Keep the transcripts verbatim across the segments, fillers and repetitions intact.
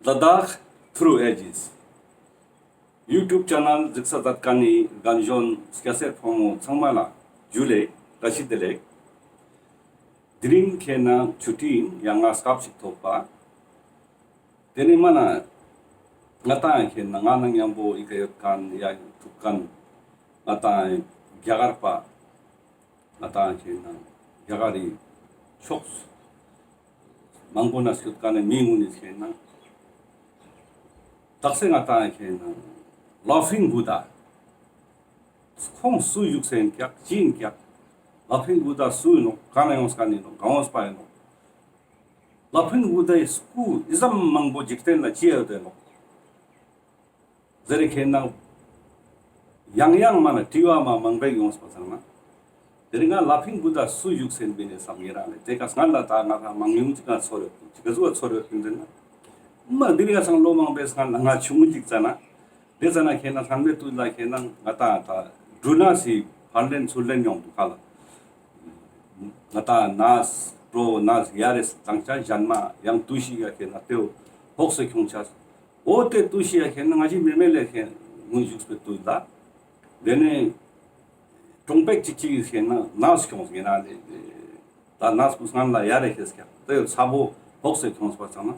ལ་དྭགས་ཐྲུ་ཨེ་ཇིས་ཡུ་ཊུབ་ཆེ་ནལ་གཟིགས་ས་མཛད་མཁན་ནི་རྒན་གཞོན་སྐྱ་སེར་ཕོ་མོ་ཚང་མ་ལ་ཇུ་ལེ་བཀྲ་ཤིས་བདེ་ལེགས། དེ་རིང་ཁེ་ན་ཆུ་ཊི་ཡིན་ཡང་ང་སྐབས་ཤིག་ཐོབ་པ། དེ་ནི་མ་ན་ང་ཏང་ཁེ་ན་ང་ནང་མཉམ་པོ་ཨི་ཀ་ཡོད་མཁན་ཡ་ཐུག་མཁན་ང་ཏང་རྒྱ་གར་པ། ང་ཏང་ཁེ་ན་རྒྱ་གར་རི་ཕྱོགས་མང་པོ་ན་སྐྱོད་མཁན་ནི་མི་ངུ་ནི་ཁེ་ན་དག་ས་ང་ཏང་ཁེ་ན་ལ་ཕིང་བུ་དྷ། ཁོང་སུ་བཞུགས་སེ་ཡིན་ཀྱག་ཅི་ཡིན་ཀྱག། ལ་ཕིང་བུ་དྷ་སུ་ཡིན་ནོག་ག་ན་ཡོངས་མཁན་ཡིན་ནོག་ག་འོངས་པ་ཡིན་ནོག། ལ་ཕིང་བུ་དྷ་ཡི་སྐུ་ཨི་ཙམ་མང་པོ་འཇིག་རྟེན་ལ་ཅི་ཡོད་དེ་ནོག། ཟེར་ཁེ་ན་ཡང་ཡང་མ་ན་དྲི་བ་མ་མང་པོ་ཡོངས་པ་ཚང་ན། དེ་རིང་ང་ལ་ཕིང་བུ་དྷ་སུ་བཞུགས་སེ་ཡིན་པིན་ནི་བསམ་ངེ་རང་ལེ། དེ་ཀ་སྔན་ལ་ད་ང་ད་མང་ཉུང་ཅིག་ང་ཚོར་ཡོད་པིན་ཅིག་ག་ཟུག་ཚོར་ཡོད་པིན་ཟེར་ན། མ་དེ་རིང་ང་སང་ལོ་མང་པོའི་སྔན་ལ་ང་ཆུང་ངུ་ཅིག་ཙ་ན། དེ་ཙ་ན་ཁེ་ན་ལྷན་མེད་དུས་ལ་ཁེ་ན་ང་ད་ད་འབྲུ་ནས་སི་ཕར་ལེན་ཚུར་ལེན་ཡོང་འདུག་ག་ལ། ང་ད་ནས་གྲོ་ནས་ཡ་རེ་ཙང་ཆ་གཞན་མ་ཡང་དུས་ཤིག་ཡ་ཁེ་ན་དེའོ་ཕོག་སེ་ཁྱོང་ཆ། འོ་དེ་དུས་ཤིག་ཡ་ཁེ་ན་ང་ཞི་མེ་མེ་ལེ་ཁེ་ངུ་བཞུགས་པའི་དུས་ལ། དེ་ནས་གྲོང་པེག་ཅིག་ཅིག་ཁེ་ན་ནས་ཁྱོང་ཟེར་ན་ལེ། ད་ནས་སྐུ་སྔན་ལ་ཡ་རེ་ཁེས་ཀྱང་དེའོ་ཚ་བོ་ཕོག་སེ་ཁྱོངས་པ་ཚང་ན།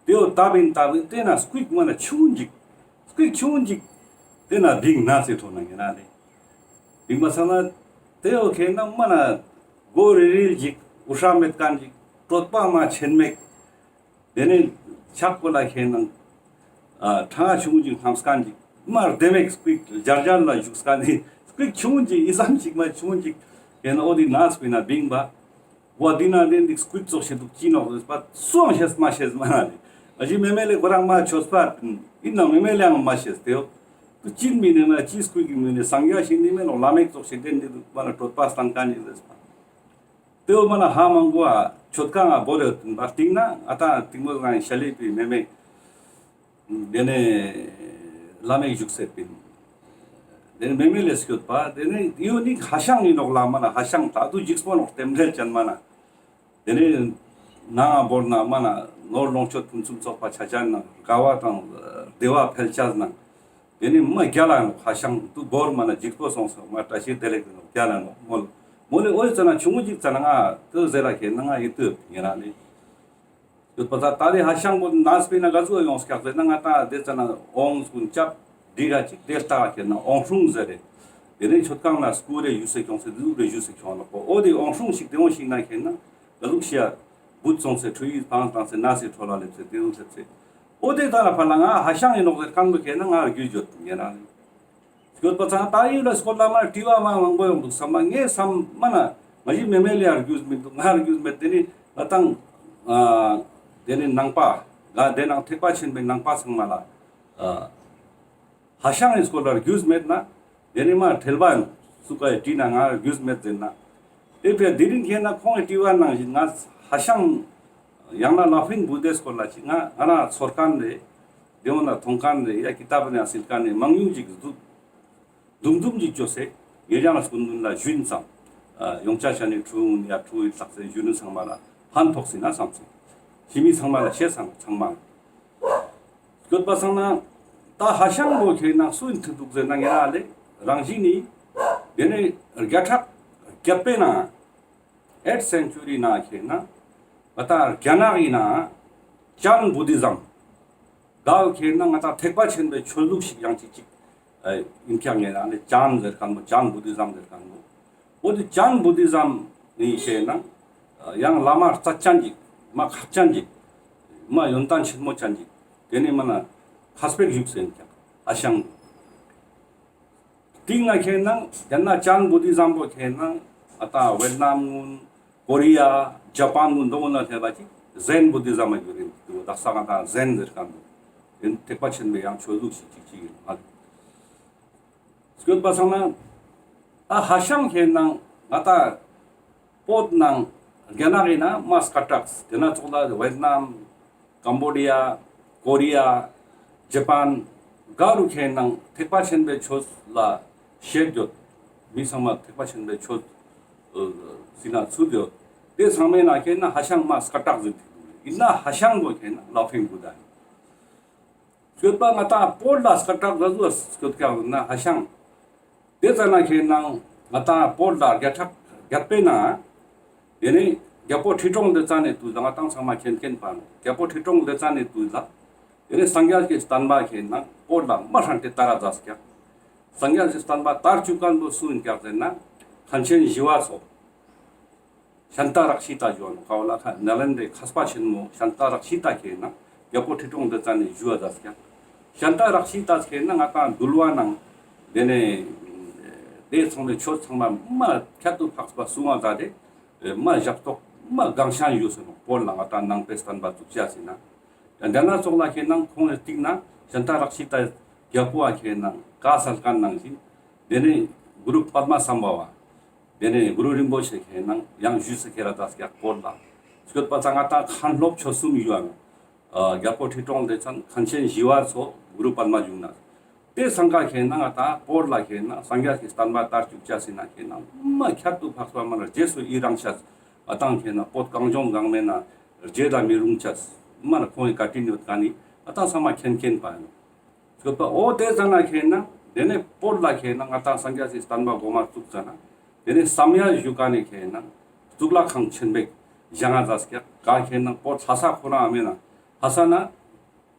དེའོ་ད་བིན་ད་བིན་དེ་ན་སྐུད་མ་ན་ཆུང་ཅིག། སྐུད་ཆུང་ཅིག། དེ་ན་བིང་ན་ཚེ་ཐོ་ན་ངེ་ན་ལེ། བིང་པ་ཚང་ན་དེའོ་ཁེ་ན་མ་ན་མགོ་རིལ་རིལ་ཅིག། དབུ་སྐྲ་མེད་མཁན་ཅིག། གྲོད་པ་མ་ཆེན་མེད། དེ་ནས་ཕྱག་པོ་ལ་ཁེ་ན་ཨ་ཕྲེང་བ་ཆུང་ཅིག་བསྣམས་མཁན་ཅིག། མ་རྡེ་མེད་སྐུད་འཇར་འཇར་ལ་བཞུགས་མཁན་ཅིག། སྐུད་ཆུང་ཅིག་ཨི་ཙམ་ཅིག་མ་ཆུང་ཅིག་ཁེ་ན་འོ་དེ་ནས་སྐུད་ན་བིང་པ། བ་དེ་ན་དེ་འདི་སྐུད་ཙོགས་ཤིག་འདུག་ཅི་ནོག་ཟེར་པ་སུའང་ཤེས་མ་ཤེས་མ་ན་ལེ། ཨ་ཞི་མེ་མེ་ལེ་ཁོ་རང་མ་ཆོས་པ་ཡིན་ན་མེ་མེ་ལེའང་མ་ཤེས་དེའོ། དུ་ཅིན་མི་ནེ་མ་ཅི་སྐུད་ཀྱི་མི་ནེ་སངས་རྒྱས་ཤིག་ནི་མེ་ནོག་བླ་མེད་ཙོགས་ཤིག་དེ་འདི་འདུག་མ་ན་གྲོད་པ་སྟན་མཁན་ཅིག་ཟེར་པ། དེའོ་མ་ན་ཧ་མང་པོ་ཨ་ཆོད་ཁང་ང་བོ་རེ་བ་སྟིང་ན་ཨ་ད་སྟིང་མོ་གང་ཤ་ལེ་པི་མེ་མེ། དེ་ནས་བླ་མེད་བཞུགས་སེ་པིན། དེ་ནས་མེ་མེ་ལེ་སྐྱོད་པ། དེ་ནས་ཡོ་ནི་ཧ་ཤང་ཡིན་ནོག་ལ་མ་ན་ཧ་ཤང་ད་དུ་འཇིགས་པོ་ནོག་རྟེན་འབྲེལ་ཅན་མ་ན། དེ་ནས་ནང་བོར་ན་མ་ན་ནོར་ལོངས་སྤྱོད་ཕུན་སུམ་ཚོགས་པ་ཆ་ཅན་ན་དགའ་བ་དང་བདེ་བ་འཕེལ་ཆ་ན། དེ་ནས་མ་རྒྱལ་ལ་ནོག་ཧ་ཤང་དུ་བོར་མ་ན་འཇིགས་པོ་སོང་སོང་མ་བཀྲ་ཤིས་བདེ་ལེགས་ནོག་རྒྱལ་ལ་ནོག་མོལ། མོལ་ལེ་འོ་ཙ་ན་ཆུང་ངུ་ཅིག་ཙ་ན་ང་དུ་ཟེར་ར་ཁེ་ན་ང་ཡི་དུ་ཉེ་ར་ལེ། ཡོད་པ་ད་ད་རེ་ཧ་ཤང་པོ་ནས་པེ་ན་ག་ཟུག་ཡོངས་ཀྱག་ཟེར་ན་ང་ད་དེ་ཙ་ན་འོང་སྐུན་ཅབ་འདི་ག་ཅིག་དེ་ལྟ་ཁེ་ན་འོང་སྲུང་ཟེར་རེ། དེ་རིང་ཆོད་ཁང་ན་སྐུ་རེ་ཡུ་སེ་ཁྱོང་སེ་དུ་རེ་ཡུ་སེ་ཁྱོང་ལོག་པོ་འོ་དེ་འོང་སྲུང་ཞིག་དེ་འོང་ཞིག་ན་ཁེ་ན་ག་ལུག་ཤི་ཡ་བུད་སོང་སེ་ཁྲུ་ཡི་ཕང་བཏང་སེ་ན་སེ་ཁྲོ་ལ་ལེབ་སེ་དེ་འོང་ལེབ་སེ་འོ་དེ་ད་ལ་ཕ་ལ་ང་ཧ་ཤང་ཡིན་ནོག་ཟེར་ཁང་པོ་ཁེ་ན་ང་རྒྱུས་ཡོད་ཉེ་ར་ལེ། ཡོད་པ་ཚང་ད་ཡིན་ལ་སྐོར་ལ་མ་དྲི་བ་མ་མང་པོ་ཡོང་འདུག་བསམ་མ་ངས་བསམ་མ་ན་ང་ཞི་མེ་མེ་ལེ་ཡར་རྒྱུས་མི་འདུག་ང་རྒྱུས་མེད་དེ་ནི་ང་དང་ཨ་དེ་ནི་ནང་པ་ང་དེ་ནང་ཐེག་པ་ཆེན་པོའི་ནང་པ་ཚང་མ་ལ་ཨ་ཧ་ཤང་ཡིན་སྐོར་ལ་རྒྱུས་མེད་ན་དེ་ནི་མ་ཁྲེལ་བ་ཡིན་སུ་ཀ་ཡི་དྲི་ན་ང་རྒྱུས་མེད་ཟེར་ན་དེ་ཕེ་དེ་རིང་ཁེ་ན་ཁོང་གི་དྲི་བ་ནང་བཞིན་ང་ཧ་ཤང་ཡང་ན་ལ་ཕིང་བུ་དེ་སྐོར་ལ་ཅི་ང་ང་རང་ཚོར་མཁན་རེད། དེ་འོ་ན་མཐོང་མཁན་རེད་ཡ་ཀི་ཏབ་ནས་སིལ་མཁན་རེད་མང་ཉུང་ཅིག་འདུག་དུམ་དུམ་གྱིས་བཅོས་སེ་ངེད་ཅག་ལ་སྐུ་མདུན་ལ་ཞུ་ཡིན་ཙང་། ཡོང་ཆ་ཆ་ནི་ཁྲུ་ཡིན་ཡ་ཁྲུ་ཡིན་ལགས་སེ་ཞུ་ནི་ཚང་མ་ལ་ཕན་ཐོགས་སྲིད་ན་བསམ་སེ། ཞི་མི་ཚང་མ་ལ་བཤད་ཚང་ཚང་མ། སྐྱོད་པ་ཚང་ན་ད་ཧ་ཤང་པོ་ཁེ་ན་སུ་ཡིན་ཐུག་འདུག་ཟེར་ན་ངེད་རང་ལེ་རང་བཞིན་ནི་དེ་ནི་བརྒྱ་ཕྲག་བརྒྱད་པའི་ནང་ཨེཊ་སེན་ཅུ་རི་ནང་ཁེ་ན་ང་ད་རྒྱ་ནག་ཡིན་ན་ཅན་བུ་དི་ཛམ། གའུ་ཁེ་ན་ང་ད་ཐེག་པ་ཆེན་པོའི་ཆོས་ལུགས་ཤིག་ཡང་ཅིག་ཅིག་ཨ་ཡིན་ཀྱང་ངེད་རང་ལེ་ཅན་ཟེར་མཁན་པོ་ཅན་བུ་དི་ཛམ་ཟེར་མཁན་པོ། འོ་དེ་ཅན་བུ་དི་ཛམ་ནི་ཁེ་ན་ཡང་བླ་མ་རྩ་ཅན་ཅིག་མ་ཁག་ཅན་ཅིག་མ་ཡོན་ཏན་ཆེན་མོ་ཅན་ཅིག་དེ་ནི་མ་ན་ཁ་སྤེག་བཞུགས་སེ་ཡིན་ཀྱང་ཨ་ཤང་། སྟིང་ན་ཁེ་ན་རྒྱ་ནག་ཅན་བུ་དི་ཛམ་པོ་ཁེ་ན་ཨ་ད་ཝེད་ནམ་གུན་ཀོ་རི་ཡ་ཇ་པན་གུན་དོ་ན་ལྷེ་བ་ཅིག་ཟེན་བུ་དི་ཛམ་མ་གྱུར་ཡིན་དུ་དག་ས་ང་ད་ཟེན་ཟེར་མཁན་དུ་ཡིན་ཐེག་པ་ཆེན་པོའི་ཡང་ཆོས་ལུགས་ཤིག་ཅིག་ཅིག་ཡིན་ཧ་ལེ། སྐྱོད་པ་སང་ན་ད་ཧ་ཤང་ཁེ་ན་ང་ད་བོད་ནང་རྒྱ་ནག་ཡིན་ན་མ་སྐད་གྲགས་དེ་ན་ཚོགས་ལ་ཝེད་ནམ། ཀམ་བོ་ཌི་ཡ། ཀོ་རི་ཡ། ཇ་པན། ག་རུ་ཁེ་ནང་ཐེག་པ་ཆེན་པོའི་ཆོས་ལ་བཤད་ཡོད། མི་ཚང་མ་ཐེག་པ་ཆེན་པོའི་ཆོས་ཨ་སི་ན་ཚུད་ཡོད། དེ་ཚང་མའི་ནང་ཁེ་ན་ཧ་ཤང་མ་སྐད་གྲགས་ཟིན་ཐུབ་ཡིན་ན་ཧ་ཤང་པོ་ཁེ་ན་ལ་ཕིང་བུ་དྷ་ཡིན། སྐྱོད་པ་ང་ཏང་བོད་ལ་སྐད་གྲགས་ལ་ཟུ་སྐྱོད་ཀྱག་ན་ཧ་ཤང་། དེ་ཙ་ན་ཁེ་ནང་ང་ཏང་བོད་ལ་རྒྱ་ཕྲག་རྒྱ་པེ་ན། དེ་ནས་རྒྱལ་པོ་ཁྲི་སྲོང་ལྡེ་བཙན་ནི་དུས་ལ་ང་ཏང་ཚང་མ་མཁྱེན་མཁྱེན་པ་ནོ། རྒྱལ་པོ་ཁྲི་སྲོང་ལྡེ་བཙན་ནི་དུས་ལ། དེ་ནས་སངས་རྒྱས་ཀྱི་བསྟན་པ་ཁེ་ནང་བོད་ལ་མ་ཧྲན་ཏེ་དར་ར་མཛད་ཀྱག། སངས་རྒྱས་ཀྱི་བསྟན་པ་དར་བཅུག་མཁན་པོ་སུ་ཡིན་ཀྱག་ཟེར་ན། མཁན་ཆེན་ཞི་བ་འཚོ། ཤཱནྟ་རཀྵི་ཏ་ཞུ་བ་ནོ། ཁ་བོ་ལ་ཁ་ནཱ་ལེནྡྲའི་མཁས་པ་ཆེན་མོ་ཤཱནྟ་རཀྵི་ཏ་ཁེ་ནང་རྒྱལ་པོ་ཁྲི་སྲོང་ལྡེ་བཙན་ནི་ཞུ་བ་མཛད་ཀྱག། ཤཱནྟ་རཀྵི་ཏ་ཁེ་ནང་ང་ཏང་འདུལ་བ་ནང་དེ་ནས་དེ་ཚང་མའི་ཆོས་ཚང་མ་མ་ཁྱད་དུ་འཕགས་པ་གསུང་བ་མཛད་དེ་མ་ཞབས་ཏོག་མ་གང་ཤང་ཞུས་སོ་ནོ། བོད་ལ་ང་ཏང་ནང་པའི་བསྟན་པ་བཙུགས་ཅེས་ཟེར་ན། ཡང་དེ་ན་ཙོགས་ལ་ཁེ་ནང་ཁོང་ངི་སྟིང་ན་ཤཱནྟ་རཀྵི་ཏ་རྒྱལ་པོ་བ་ཁེ་ནང་བཀའ་སལ་མཁན་ནང་བཞིན་དེ་ནས་གུ་རུ་པདྨ་སམ་བྷ་བ། དེ་ནས་གུ་རུ་རིན་པོ་ཆེ་ཁེ་ནང་ཡང་ཞུས་སེ་ཁེ་ར་དག་ཀྱག་བོད་ལ། སྐྱོད་པ་ཙ་ང་ཏང་མཁན་སློབ་ཆོས་གསུམ་ཞུ་བ་ནོ། རྒྱལ་པོ་ཁྲི་སྲོང་ལྡེ་བཙན། མཁན་ཆེན་ཞི་བ་འཚོ། གུ་རུ་པདྨ་འབྱུང་གནས། དེ་ཚང་ཀ་ཁེ་ནང་ང་ཏང་བོད་ལ་ཁེ་ནང་སངས་རྒྱས་ཀྱི་བསྟན་པ་དར་བཅུག་ཅེས་ཟེར་ན་ཁེ་ནང་མ་ཁྱད་དུ་འཕགས་པ་མ་ལ་རྗེས་སུ་ཡི་རང་ཤེས། ང་ཏང་ཁེ་ནང་བོད་གངས་ལྗོངས་འགག་མེད་ན་རྗེ་ལ་མི་རུང་ཅེས་མ་ལ་ཁོང་ངི་བཀའ་དྲིན་ཡོད་མཁན་ནི་ང་ཏང་ཚང་མ་མཁྱེན་མཁྱེན་པ་ཡིན། སྐྱོད་པ་འོ་དེ་ཙ་ན་ཁེ་ནང་དེ་ནས་བོད་ལ་ཁེ་ནང་ང་ཏང་སངས་རྒྱས་སི་བསྟན་པ་གོ་མ་བཙུགས་ཙ་ན་དེ་ནས་བསམ་ཡས་ཞུ་མཁན་ནི་ཁེ་ནང་གཙུག་ལག་ཁང་ཆེན་པོ་བཞེངས་ས་མཛད་ཀྱག། ག་ཁེ་ནང་བོད་ལྷ་ས་ཁོ་རང་མེད་ན་ལྷ་ས་ན་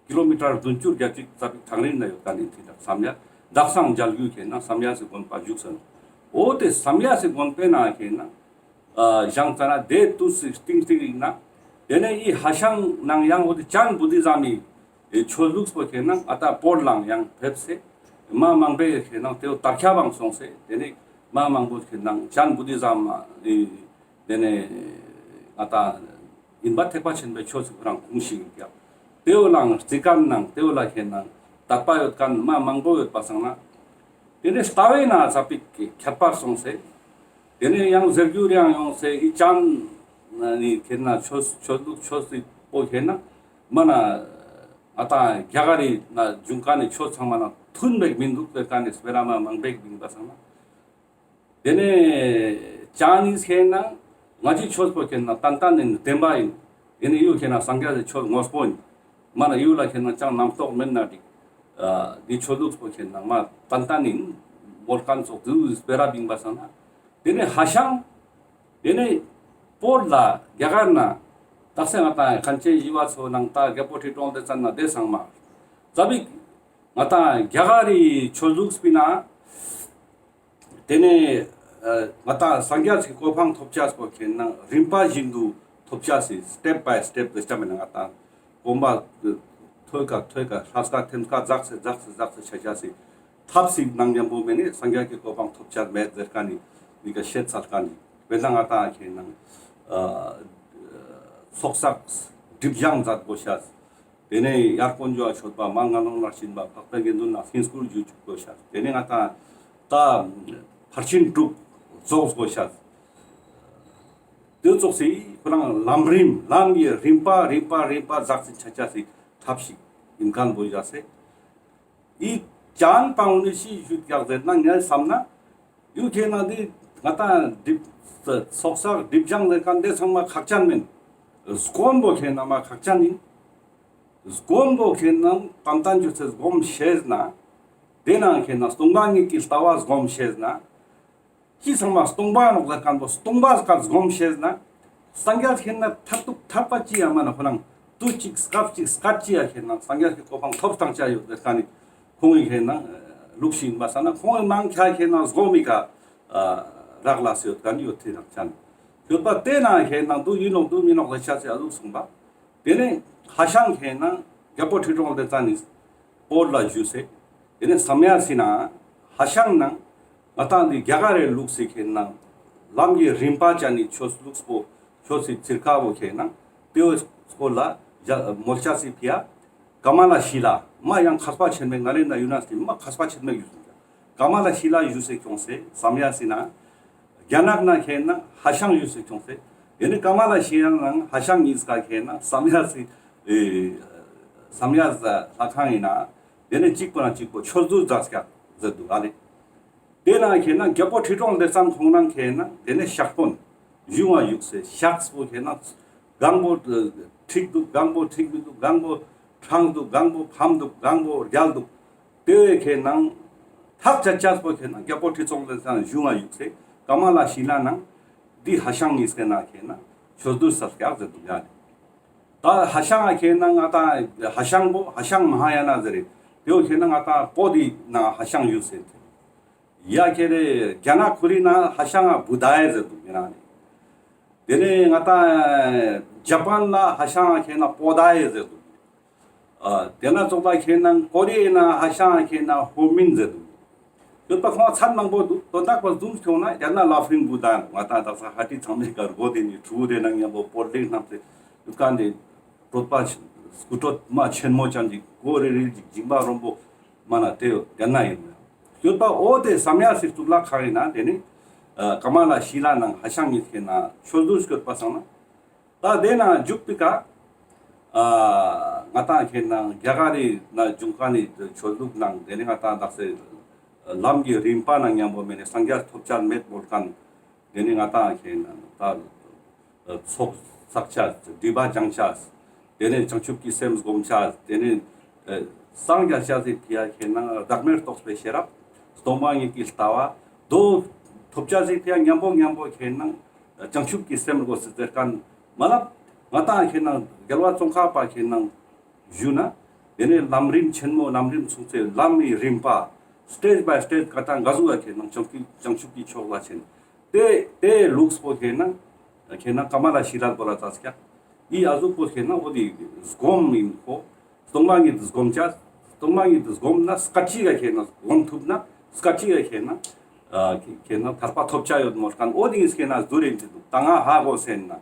ཀི་ལོ་མི་ཊར་བདུན་ཅུ་བརྒྱད་ཅུ་ཙ་པིག་ཐང་རིང་ན་ཡོད་མཁན་ནི་ཐིག་ལ་བསམ་ཡས་དག་སང་མཇལ་རྒྱུ་ཁེ་ནང་བསམ་ཡས་སི་དགོན་པ་བཞུགས་སོ་ནོ། འོ་དེ་བསམ་ཡས་སི་དགོན་པའི་ནང་ཁེ་ནང་བཞེངས་ཙ་ན་དེ་དུས་སི་སྟིང་སྟིང་ཡིན་ན་དེ་ནས་ཨི་ཧ་ཤང་ནང་ཡང་འོ་དེ་ཅན་བུ་དི་ཛམ་མི་ཆོས་ལུགས་པོ་ཁེ་ནང་ང་ཏང་བོད་ལའང་ཡང་ཕེབས་སེ་མ་མང་པོའི་ཁེ་ནང་དེ་བོ་དར་ཁྱབ་བང་སོང་སེ་དེ་ནས་མ་མང་པོ་ཁེ་ནང་ཅན་བུ་དི་ཛམ་མ་དེ་ནས་ང་ཏང་ཡིན་པ་ཐེག་པ་ཆེན་པོའི་ཆོས་སུ་ཁོ་རང་ཁུངས་ཤིག་ཡིན་ཀྱག། དེ་བོ་ལའང་རྩིས་མཁན་ནང་དེ་བོ་ལ་ཁེ་ནང་དད་པ་ཡོད་མཁན་མ་མང་པོ་ཡོད་པ་སང་ན། དེ་ནས་ལྟ་བའི་ནང་ཙ་པིག་ཁྱད་པར་སོང་སེ། དེ་ནས་ཡང་ཟེར་རྒྱུ་རེ་ཡང་ཡོང་སེ་ཨི་ཅན་ནི་ཁེ་ན་ཆོས་ཆོས་ལུགས་ཆོས་སི་པོ་ཁེ་ན་མ་ན་ང་ཏང་རྒྱ་གར་རི་ན་འབྱུང་མཁན་ནི་ཆོས་ཚང་མ་ན་མཐུན་པའི་མི་འདུག་ཟེར་མཁན་ནི་སྤེ་ར་མ་མང་པོ་ཡིན་པ་སང་ན། དེ་ནས་ཅན་ནི་ཁེ་ན་ང་ཅི་ཆོས་པོ་ཁེ་ན་ཏན་ཏན་ནི་བདེན་པ་ཡིན། དེ་ནས་ཡུ་ཁེ་ན་སངས་རྒྱས་སི་ཆོས་དངོས་པོ་ཡིན། མ་ན་ཡུ་ལ་ཁེ་ན་ཅང་རྣམ་རྟོག་མེད་ན་འགྲིག། ཨ་འདི་ཆོས་ལུགས་པོ་ཁེ་ན་མ་ཏན་ཏན་ཡིན། མོལ་མཁན་ཚོགས་དུ་སྤེ་ར་བིང་པ་སང་ན། དེ་ནས་ཧ་ཤང་། དེ་ནས་བོད་ལ་རྒྱ་གར་ན་དག་སེ་ང་ཏང་མཁན་ཆེན་ཞི་བ་འཚོ་ནང་ད་རྒྱལ་པོ་ཁྲི་སྲོང་ལྡེ་བཙན་ན་དེ་ཚང་མ་ཙ་པིག་ང་ཏང་རྒྱ་གར་རི་ཆོས་ལུགས་པི་ན། དེ་ནས་ཨ་ང་ཏང་སངས་རྒྱས་ཀྱི་གོ་འཕང་ཐོབ་ཅེས་པོ་ཁེ་ན་རིམ་པ་བཞིན་དུ་ཐོབ་ཅེས་སི་སི་ཊེབ་བའི་སི་ཊེབ་ཟེར་ཅེས་མེད་ན་ང་ཏང་གོམ་པ་ཐོད་ཀ་ཐོད་ཀ་ཧྲ་ཀ་ཐེམ་ཀ་ཛག་སེ་ཛག་སེ་ཛག་སེ་ཆ་ཅེས་སི་ཐབས་ཤིག་ནང་མཉམ་པོ་མེད་ནས་སངས་རྒྱས་ཀྱི་གོ་འཕང་ཐོབ་ཅེས་མེད་ཟེར་མཁན་ནི་འདི་ཀ་བཤད་ཚར་མཁན་ནི་དཔེར་ན་ང་ཏང་ཁེ་ན་ཨ་ཚོགས་བསགས་སྒྲིབ་སྦྱང་མཛད་དགོས་ཤེས། དེ་ནས་ཡར་དཀོན་མཆོག་མཆོད་པ་མར་ངན་སློང་ལ་སྦྱིན་པ་འཕགས་པའི་དགེ་འདུན་ལ་བསྙེན་བཀུར་ཞུ་བཅུག་དགོས་ཤེས། དེ་ནས་ང་ཏང་ད་ཕར་ཕྱིན་དྲུག་རྫོགས་དགོས་ཤེས། དེ་ཙོགས་སི་ཁོ་རང་ལམ་རིམ་ལམ་གྱི་རིམ་པ་རིམ་པ་རིམ་པ་ཛག་སེ་ཆ་ཅེས་སི་ཐབས་ཤིག་ཡིན་མཁན་པོ་ཡ་སེ། ཨི་ཅན་པའོ་ནི་ཤི་ཞུ་ཀྱག་ཟེར་ན་ངས་བསམ་ན། ཡུ་ཁེ་ན་འདི་ང་ཏང་སྒྲིབ་ཚོགས་བསགས་སྒྲིབ་སྦྱང་ཟེར་མཁན་དེ་ཚང་མ་ཁག་ཅན་མིན། སྒོམ་པོ་ཁེ་ན་མ་ཁག་ཅན་ཡིན། སྒོམ་པོ་ཁེ་ན་ཏན་ཏན་ཅོས་སེ་སྒོམ་ཤེས་ན། དེ་ནང་ཁེ་ན་སྟོང་པ་ཉིད་ཀྱི་ལྟ་བ་སྒོམ་ཤེས་ན། ཅི་ཚང་མ་སྟོང་པ་ནོག་ཟེར་མཁན་པོ་སྟོང་པ་སྐད་སྒོམ་ཤེས་ན། སངས་རྒྱས་ཁེ་ན་མཐར་ཐུག་ཐར་པ་ཅི་ཡ་མ་ན་ཁོ་རང་དུས་གཅིག་སྐབས་གཅིག་སྐད་ཅི་ཡ་ཁེ་ན་སངས་རྒྱས་ཀྱི་གོ་འཕང་ཐོབ་སྟངས་ཅི་ཡ་ཡོད་ཟེར་མཁན་ནི་ཁོང་གི་ཁེ་ན་ལུགས་ཤིག་ཡིན་པ་སང་ན་ཁོང་གི་མང་ཆེ་ཁེ་ན་སྒོམ་མི་ཀ་རག་ལས་ཡོད་མཁན་ཡོད་དེ་རག་ཅན་ཡོད་པ་དེ་ན་ཁེ་ན་དུ་ཡིན་ནོག་དུ་མིན་ནོག་ལ་ཆ་ཚེ་ཨ་ལུགས་སོང་པ། དེ་ནས་ཧ་ཤང་ཁེ་ན་རྒྱལ་པོ་ཁྲི་སྲོང་ལྡེ་བཙན་ནི་བོད་ལ་བཞུགས་སེ། དེ་ནས་བསམ་ཡས་སི་ན་ཧ་ཤང་ནང་ང་ཏང་འདི་རྒྱ་གར་རི་ལུགས་སི་ཁེ་ན་ལམ་གྱི་རིམ་པ་ཅན་ནི་ཆོས་ལུགས་པོ་ཆོས་སི་ཚིར་ཁ་བོ་ཁེ་ན་དེ་བོ་སྐོར་ལ་མོལ་ཆ་སི་ཕི་ཡ་ཀ་མ་ལ་ཤི་ལ་མ་ཡང་མཁས་པ་ཆེན་མོ་ནཱ་ལེནྡྲ་ཡུ་ནི་ཝར་སི་ཊི་མ་མཁས་པ་ཆེན་མོ་ཡོད་སོང་། ཀ་མ་ལ་ཤི་ལ་ཡུ་སེ་ཁྱོངས་སེ་བསམ་ཡས་སི་ན། རྒྱ་ནག་ན་ཁེ་ན་ཧ་ཤང་ཡུ་སེ་ཁྱོངས་སེ། དེ་ནི་ཀ་མ་ལ་ཤི་ལ་ནང་ཧ་ཤང་ཉིས་ཀ་ཁེ་ན་བསམ་ཡས་སི་ཨེ་བསམ་ཡས་ལྷ་ཁང་ཡིན་ན། དེ་ནི་གཅིག་པོ་ན་གཅིག་པོ་ཆོས་བསྡུ་མཛད་ཀྱག་ཟེར་འདུག་ཨ་ལེ། དེ་ན་ཁེ་ན་རྒྱལ་པོ་ཁྲི་སྲོང་ལྡེ་བཙན་ཁོང་རང་ཁེ་ན་དེ་ནི་ཤག་དཔོན་ཡུང་བ་ཡུག་སེ་ཤག་པོ་ཁེ་ན་གང་པོ་འགྲིག་འདུག་གང་པོ་འགྲིག་མི་འདུག་གང་པོ་ ཕྲང་འདུག་གང་པོ་ཕམ་འདུག་གང་པོ་རྒྱལ་འདུག། དེ་བོ་ཁེ་ནང་ཐག་ཆད་ཆས་པོ་ཁེ་ནང་རྒྱལ་པོ་ཁྲི་སྲོང་ལྡེ་བཙན་གཞུང་ང་བཞུགས་སེ་ཀ་མ་ལ་ཤི་ལ་ནང་འདི་ཧ་ཤང་ཉིས་ཀའི་ནང་ཁེ་ནང་ཆོས་བསྡུར་ས་སྐྱག་ཟེར་འདུག་ཡ་ལེ། ད་ཧ་ཤང་ང་ཁེ་ནང་ང་ཏང་ཧ་ཤང་པོ་ཧ་ཤང་མ་ཧཱ་ཡ་ན་ཟེར་རེ། དེ་བོ་ཁེ་ནང་ང་ཏང་བོད་དི་ནང་ཧ་ཤང་ཡོད་ཟེར་ཏེ། ཡ་ཁེ་རེ་རྒྱ་ནག་ཁོ་རི་ནང་ཧ་ཤང་ང་བུ་དྷ་ཡ་ཟེར་འདུག་ཡིན་ན་ནི། དེ་ནས་ང་ཏང་ཇ་པན་ལ་ཧ་ཤང་ང་ཁེ་ནང་པོ་དྷ་ཡ་ཟེར་འདུག། ཨ་དེ་ན་ཙོགས་ལ་ཁེ་ནང་ཀོ་རི་ཡའི་ནང་ཧ་ཤང་ང་ཁེ་ནང་ཧོ་མིན་ཟེར་འདུག། ཡོད་པ་ཁོང་ཚན་མང་པོ་འདུག། དོན་དག་པ་ཟུམ་ཁྱོང་ན་ཡང་ན་ལ་ཕིང་བུ་དྷ་ཡ་ང་ཏང་དག་ས་ཧ་ཏི་ཚང་མའི་ཀར་གོ་དེ་ནི་ཕྲུ་གུ་དེ་ནང་མཉམ་པོ་སྤོ་ལིང་ནང་དེ་ཡོད་ཀ་འདི་གྲོད་པ་སྐུ་གྲོད་མ་ཆེན་མོ་ཅན་གྱི་གོ་རེ་རེ་ཅིག་འཇིགས་པ་རོམ་པོ་མ་ན་དེ་ཡོད་ཡང་ན་ཡིན། ཡོད་པ་འོ་དེ་བསམ་ཡ་སི་གཙུག་ལག་ཁང་ཡིན་ན་དེ་ནི་ཀ་མ་ལ་ཤི་ལ་ནང་ཧ་ཤང་ཉིས་ཀའི་ནང་ཆོས་བསྡུར་སྐྱོད་པ་སང་ན། ད་དེ་ན་འཇུག་པའི་ཀ་ང་ཏང་ཁེ་ནང་རྒྱ་གར་རི་ན་འབྱུང་ཁན་ནི་ཆོས་ལུགས་ནང་དེ་ནི་ང་ཏང་དག་ས་ལམ་གྱི་རིམ་པ་ནང་མཉམ་པོ་མེད་ནི་སངས་རྒྱས་ཐོབ་ཆ་མེད་མོལ་ཁན། དེ་ནི་ང་ཏང་ཁེ་ནང་ད་ཚོགས་བསགས་ཆ་སྒྲིབ་པ་སྦྱང་ཆ། དེ་ནས་བྱང་ཆུབ་ཀྱི་སེམས་སྒོམ་ཆ། དེ་ནས་ཨ་སངས་རྒྱས་ཆ་སི་ཕི་ཡ་ཁེ་ནང་བདག་མེད་རྟོགས་པའི་ཤེས་རབ། སྟོང་པ་ཉིད་ཀྱི་ལྟ་བ་དོ་ཐོབ་ཆ་སི་ཕི་ཡ་མཉམ་པོ་མཉམ་པོ་ཁེ་ནང་བྱང་ཆུབ་ཀྱི་སེམས་དགོས་སི་ཟེར་ཁན་མ་ལབ། ང་ཏང་ཁེ་ནང་རྒྱལ་བ་ཙོང་ཁ་པ་ཁེ་ནང་ཞུ་ན། དེ་ནས་ལམ་རིམ་ཆེན་མོ་ལམ་རིམ་གསུངས་ཚེ་ལམ་མི་རིམ་པ་སྟེཇ་བའི་སྟེཇ་ཀ་ཏང་ག་ཟུག་ཡ་ཁེ་ནང་བྱང་ཆུབ་ཀྱི་ཕྱོགས་ལ་ཆེན། དེ་དེ་ལུགས་པོ་ཁེ་ནང་ཁེ་ནང་ཀ་མ་ལ་ཤི་ལ་པོ་ལ་ཙ་སྐྱ། ཨི་ཨ་ཟུག་པོ་ཁེ་ནང་འོ་དེ་སྒོམ་ཡིན་ཁོ། སྟོང་པ་ཉིད་སྒོམ་ཆ། སྟོང་པ་ཉིད་སྒོམ་ན་སྐད་ཅིག་ག་ཁེ་ནང་སྒོམ་ཐུབ་ན་སྐད་ཅིག་ག་ཁེ་ནང་ཨ་ཁེ་ནང་ཐར་པ་ཐོབ་ཆ་ཡོད་མོལ་ཁན་འོ་དེ་ངིས་ཁེ་ནང་བསྡུར་ཡིན་ཏེ་འདུག། ད་ང་ཧ་གོ་སེན་ན།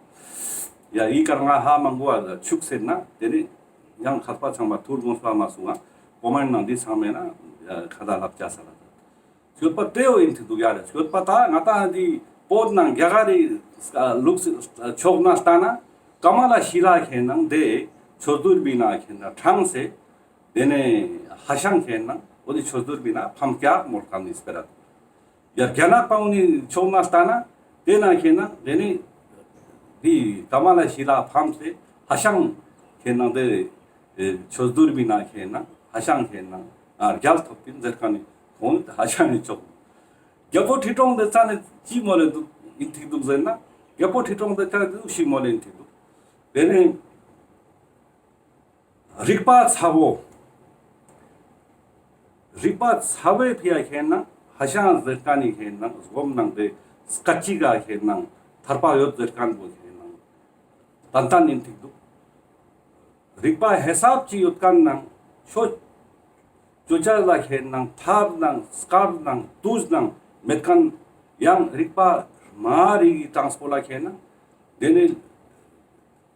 ཡ་ཨི་ཀར་ང་ཧ་མང་པོ་ཨ་ཆུག་སེན་ན་དེ་ནི་ཡང་ཁ་པ་ཚང་མ་ཐུར་དགོངས་པ་མ་གསུང་ང་ཀོ་མེན་ནང་འདི་ཚང་མེད་ན་ཁ་ད་ལབ་ཆ་ས་ལ། ཡོད་པ་དེ་བོ་ཡིན་ཏེ་འདུག་ཡ་རེད། ཡོད་པ་ད་ང་ཏང་འདི་བོད་ནང་རྒྱ་གར་རི་ལུགས་ཕྱོགས་ནས་ལྟ་ན་ཀ་མ་ལ་ཤི་ལ་ཁེ་ནང་དེ་ཆོས་བསྡུར་བི་ན་ཁེ་ནང་ཕྲང་སེ། དེ་ནས་ཧ་ཤང་ཁེ་ནང་འོ་དེ་ཆོས་བསྡུར་བི་ན་ཕམ་སྐྱག་མོལ་ཁན་ནི་སྤེ་ར། ཡ་རྒྱ་ནག་པ་འོ་ནི་ཕྱོགས་ནས་ལྟ་ན་དེ་ན་ཁེ་ནང་དེ་ནི་འདི་ཀ་མ་ལ་ཤི་ལ་ཕམ་སེ་ཧ་ཤང་ཁེ་ནང་དེ་ཆོས་བསྡུར་བི་ན་ཁེ་ནང་ཧ་ཤང་ཁེ་ནང་ཨ་རྒྱལ་ཐོབ་པིན་ཟེར་ཁན་ནི་ཁོང་ཧ་ཤང་ནི་ཆོག། རྒྱལ་པོ་ཁྲི་སྲོང་ལྡེ་བཙན་ནི་ཅི་མོལ་ལེ་འདུག་ཡིན་ཐིག་འདུག་ཟེར་ན། རྒྱལ་པོ་ཁྲི་སྲོང་ལྡེ་བཙན་འདུག་ཞིག་མོལ་ལེ་ཡིན་ཐིག་འདུག། དེ་ནས་རིག་པ་ཚ་བོ། རིག་པ་ཚ་བོའི་ཕི་ཡ་ཁེ་ནང་ཧ་ཤང་ཟེར་ཁན་ནི་ཁེ་ནང་སྒོམ་ནང་དེ་སྐད་ཅིག་ག་ཁེ་ནང་ཐར་པ་ཡོད་ཟེར་ཁན་བོ་ཁེ་ནང་ཏན་ཏན་ཡིན་ཐིག་འདུག། རིག་པ་ཧེ་སབ་ཅིག་ཡོད་ཁན་ནང་ཆོས་ཅོ་ཅ་ལ་ཁེ་ནང་ཐབས་ནང་སྐབས་ནང་དུས་ནང་མེད་ཁན་ཡང་རིག་པ་མ་རིག་གི་གྲངས་པོ་ལ་ཁེ་ནང་དེ་ནི་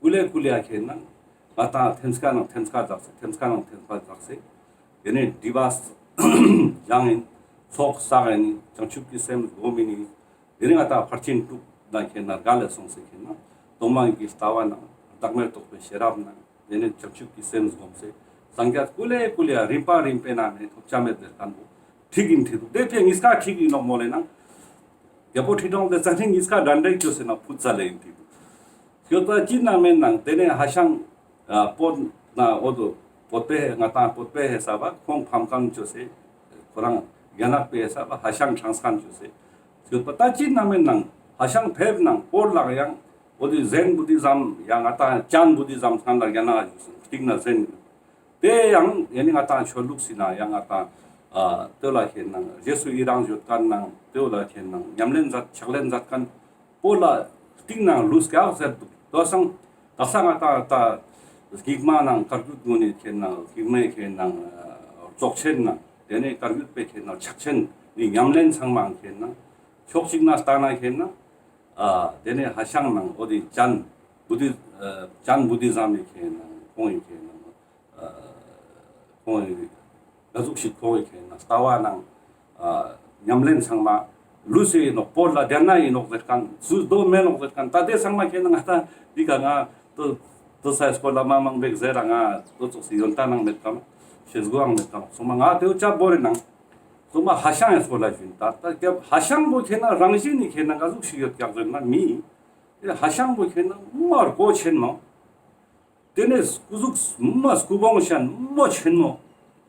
ཀུ་ལེ་ཀུ་ལེ་ཡ་ཁེ་ནང་ང་ཏང་ཐེམ་སྐས་ནང་ཐེམ་སྐས་འཛེགས་སེ་ཐེམ་སྐས་ནང་ཐེམ་སྐས་འཛེགས་སེ་དེ་ནི་སྒྲིབ་པ་སྦྱང་ཡིན། ཚོགས་བསགས་ཡིན། བྱང་ཆུབ་ཀྱི་སེམས་སྒོམ་ཡིན། དེ་ནི་ང་ཏང་ཕར་ཕྱིན་དྲུག་ན་ཁེ་ན་ག་ལེ་སོང་སེ་ཁེ་ན་སྟོང་པ་ཉིད་ཀྱི་ལྟ་བ་ན་བདག་མེད་རྟོགས་པའི་ཤེས་རབ་ན་དེ་ནི་བྱང་ཆུབ་ཀྱི་སེམས་སྒོམ་སེ་སངས་རྒྱས་ཀུ་ལེ་ཀུ་ལེ་ཡ་རིམ་པ་རིམ་པའི་ནང་ནས་ཐོབ་ཆ་མེད་དེ་ཁན་བོ་ཁྲིག་ཡིན་ཐིག་འདུག། དེ་ཕི་ཡ་ཉིས་ཀ་ཁྲིག་ཡིན་ནོག་མོལ་ལེ་ན། རྒྱལ་པོ་ཁྲི་སྲོང་ལྡེ་བཙན་ནི་ཉིས་ཀ་དྲན་དྲན་ཅོས་སེ་ན་ཕུད་ཙ་ལེ་ཡིན་ཐིག་འདུག། ཡོད་པ་ཅི་ན་མེད་ནང་དེ་ནས་ཧ་ཤང་ཨ་བོད་ན་འོ་དོ་བོད་པའི་ང་ཏང་བོད་པའི་ཧེ་ས་བ་ཁོང་ཕམ་ཁན་ཅོས་སེ་ཁོ་རང་རྒྱ་ནག་པའི་ཧེ་ས་བ་ཧ་ཤང་ཕྲང་ཁན་ཅོས་སེ་ཡོད་པ་ད་ཅི་ན་མེད་ནང་ཧ་ཤང་ཕེབས་ནང་བོད་ལ་ཡང་འོ་དེ་ཟེན་བུ་དི་ཛམ་ཡང་ང་ཏང་ཅན་བུ་དི་ཛམ་ཁན་ལ་རྒྱ་ནག་ཡོད་སོང་སྟིང་ན་ཟེན། དེ་ཡང་ཡེ་ནི་ང་ཏང་ཆོས་ལུགས་སི་ནང་ཡང་ང་ཏང་ཨ་དེ་ལ་ཁེ་ནང་རྗེས་སུ་ཡི་རང་ཡོད་ཁན་ནང་དེ་ལ་ཁེ་ནང་ཉམས་ལེན་མཛད་ཕྱག་ལེན་མཛད་ཁན་པོ་ལ་སྟིང་ནང་ལུས་ཀྱག་ཟེར་འདུག། དོ་སང་དག་ས་ང་ཏང་ད་སྐྱིག་མ་ནང་བཀའ་བརྒྱུད་ངོ་ནས་ཁེ་ནང་སྐྱིག་མའི་ཁེ་ནང་རྫོགས་ཆེན་ནང་དེ་ནས་བཀའ་བརྒྱུད་པའི་ཁེ་ནང་ཕྱག་ཆེན་ནི་ཉམས་ལེན་ཚང་མ་ཁེ་ནང་ཕྱོགས་གཅིག་ན་ལྟ་ན་ཁེ་ནང་ཨ་དེ་ནས་ཧ་ཤང་ནང་འོ་དེ་ཅན་བུ་དི་ཨ་ཅན་བུ་དི་ཛམ་མི་ཁེ་ནང་ཁོང་ཡི་ཁེ་ནང་ཁོང་ཡི་ག་ཟུག་ཞིག་ཁོང་ཡི་ཁེ་ན་ལྟ་བ་ནང་ཨ་ཉམས་ལེན་ཚང་མ་ལུས་སེ་ཡིན་ནོག། བོད་ལ་དེ་ན་ཡིན་ནོག་ཟེར་ཁན་ཚུལ་དོ་མེད་ནོག་ཟེར་ཁན་ད་དེ་ཚང་མ་ཁེ་ན་ང་ཏང་འདི་ག་ང་དོ་དོ་སའི་སྐོར་ལ་མ་མང་པོ་ཟེར་ར་ང་དོ་ཙོགས་སི་ཡོན་ཏན་ནང་མེད་ཀམ་ཤེས་དགོས་ཨང་མེད་ཀམ་སོ་མ་ང་དེའུ་ཅབ་བོ་རེ་ནང་སོ་མ་ཧ་ཤང་ཡི་སྐོར་ལ་ཞུ་ཡིན། ད་ད་ཧ་ཤང་བོ་ཁེ་ན་རང་བཞིན་ནི་ཁེ་ན་ག་ཟུག་ཞིག་ཡོད་ཀྱག་ཟེར་ན་མི་ཧ་ཤང་བོ་ཁེ་ན་མ་ར་གོ་ཆེན་མོ། ཏེ་ནེ་སྐུ་གཟུགས་མ་སྐུ་བོང་ཤན་མོ་ཆེན་མོ།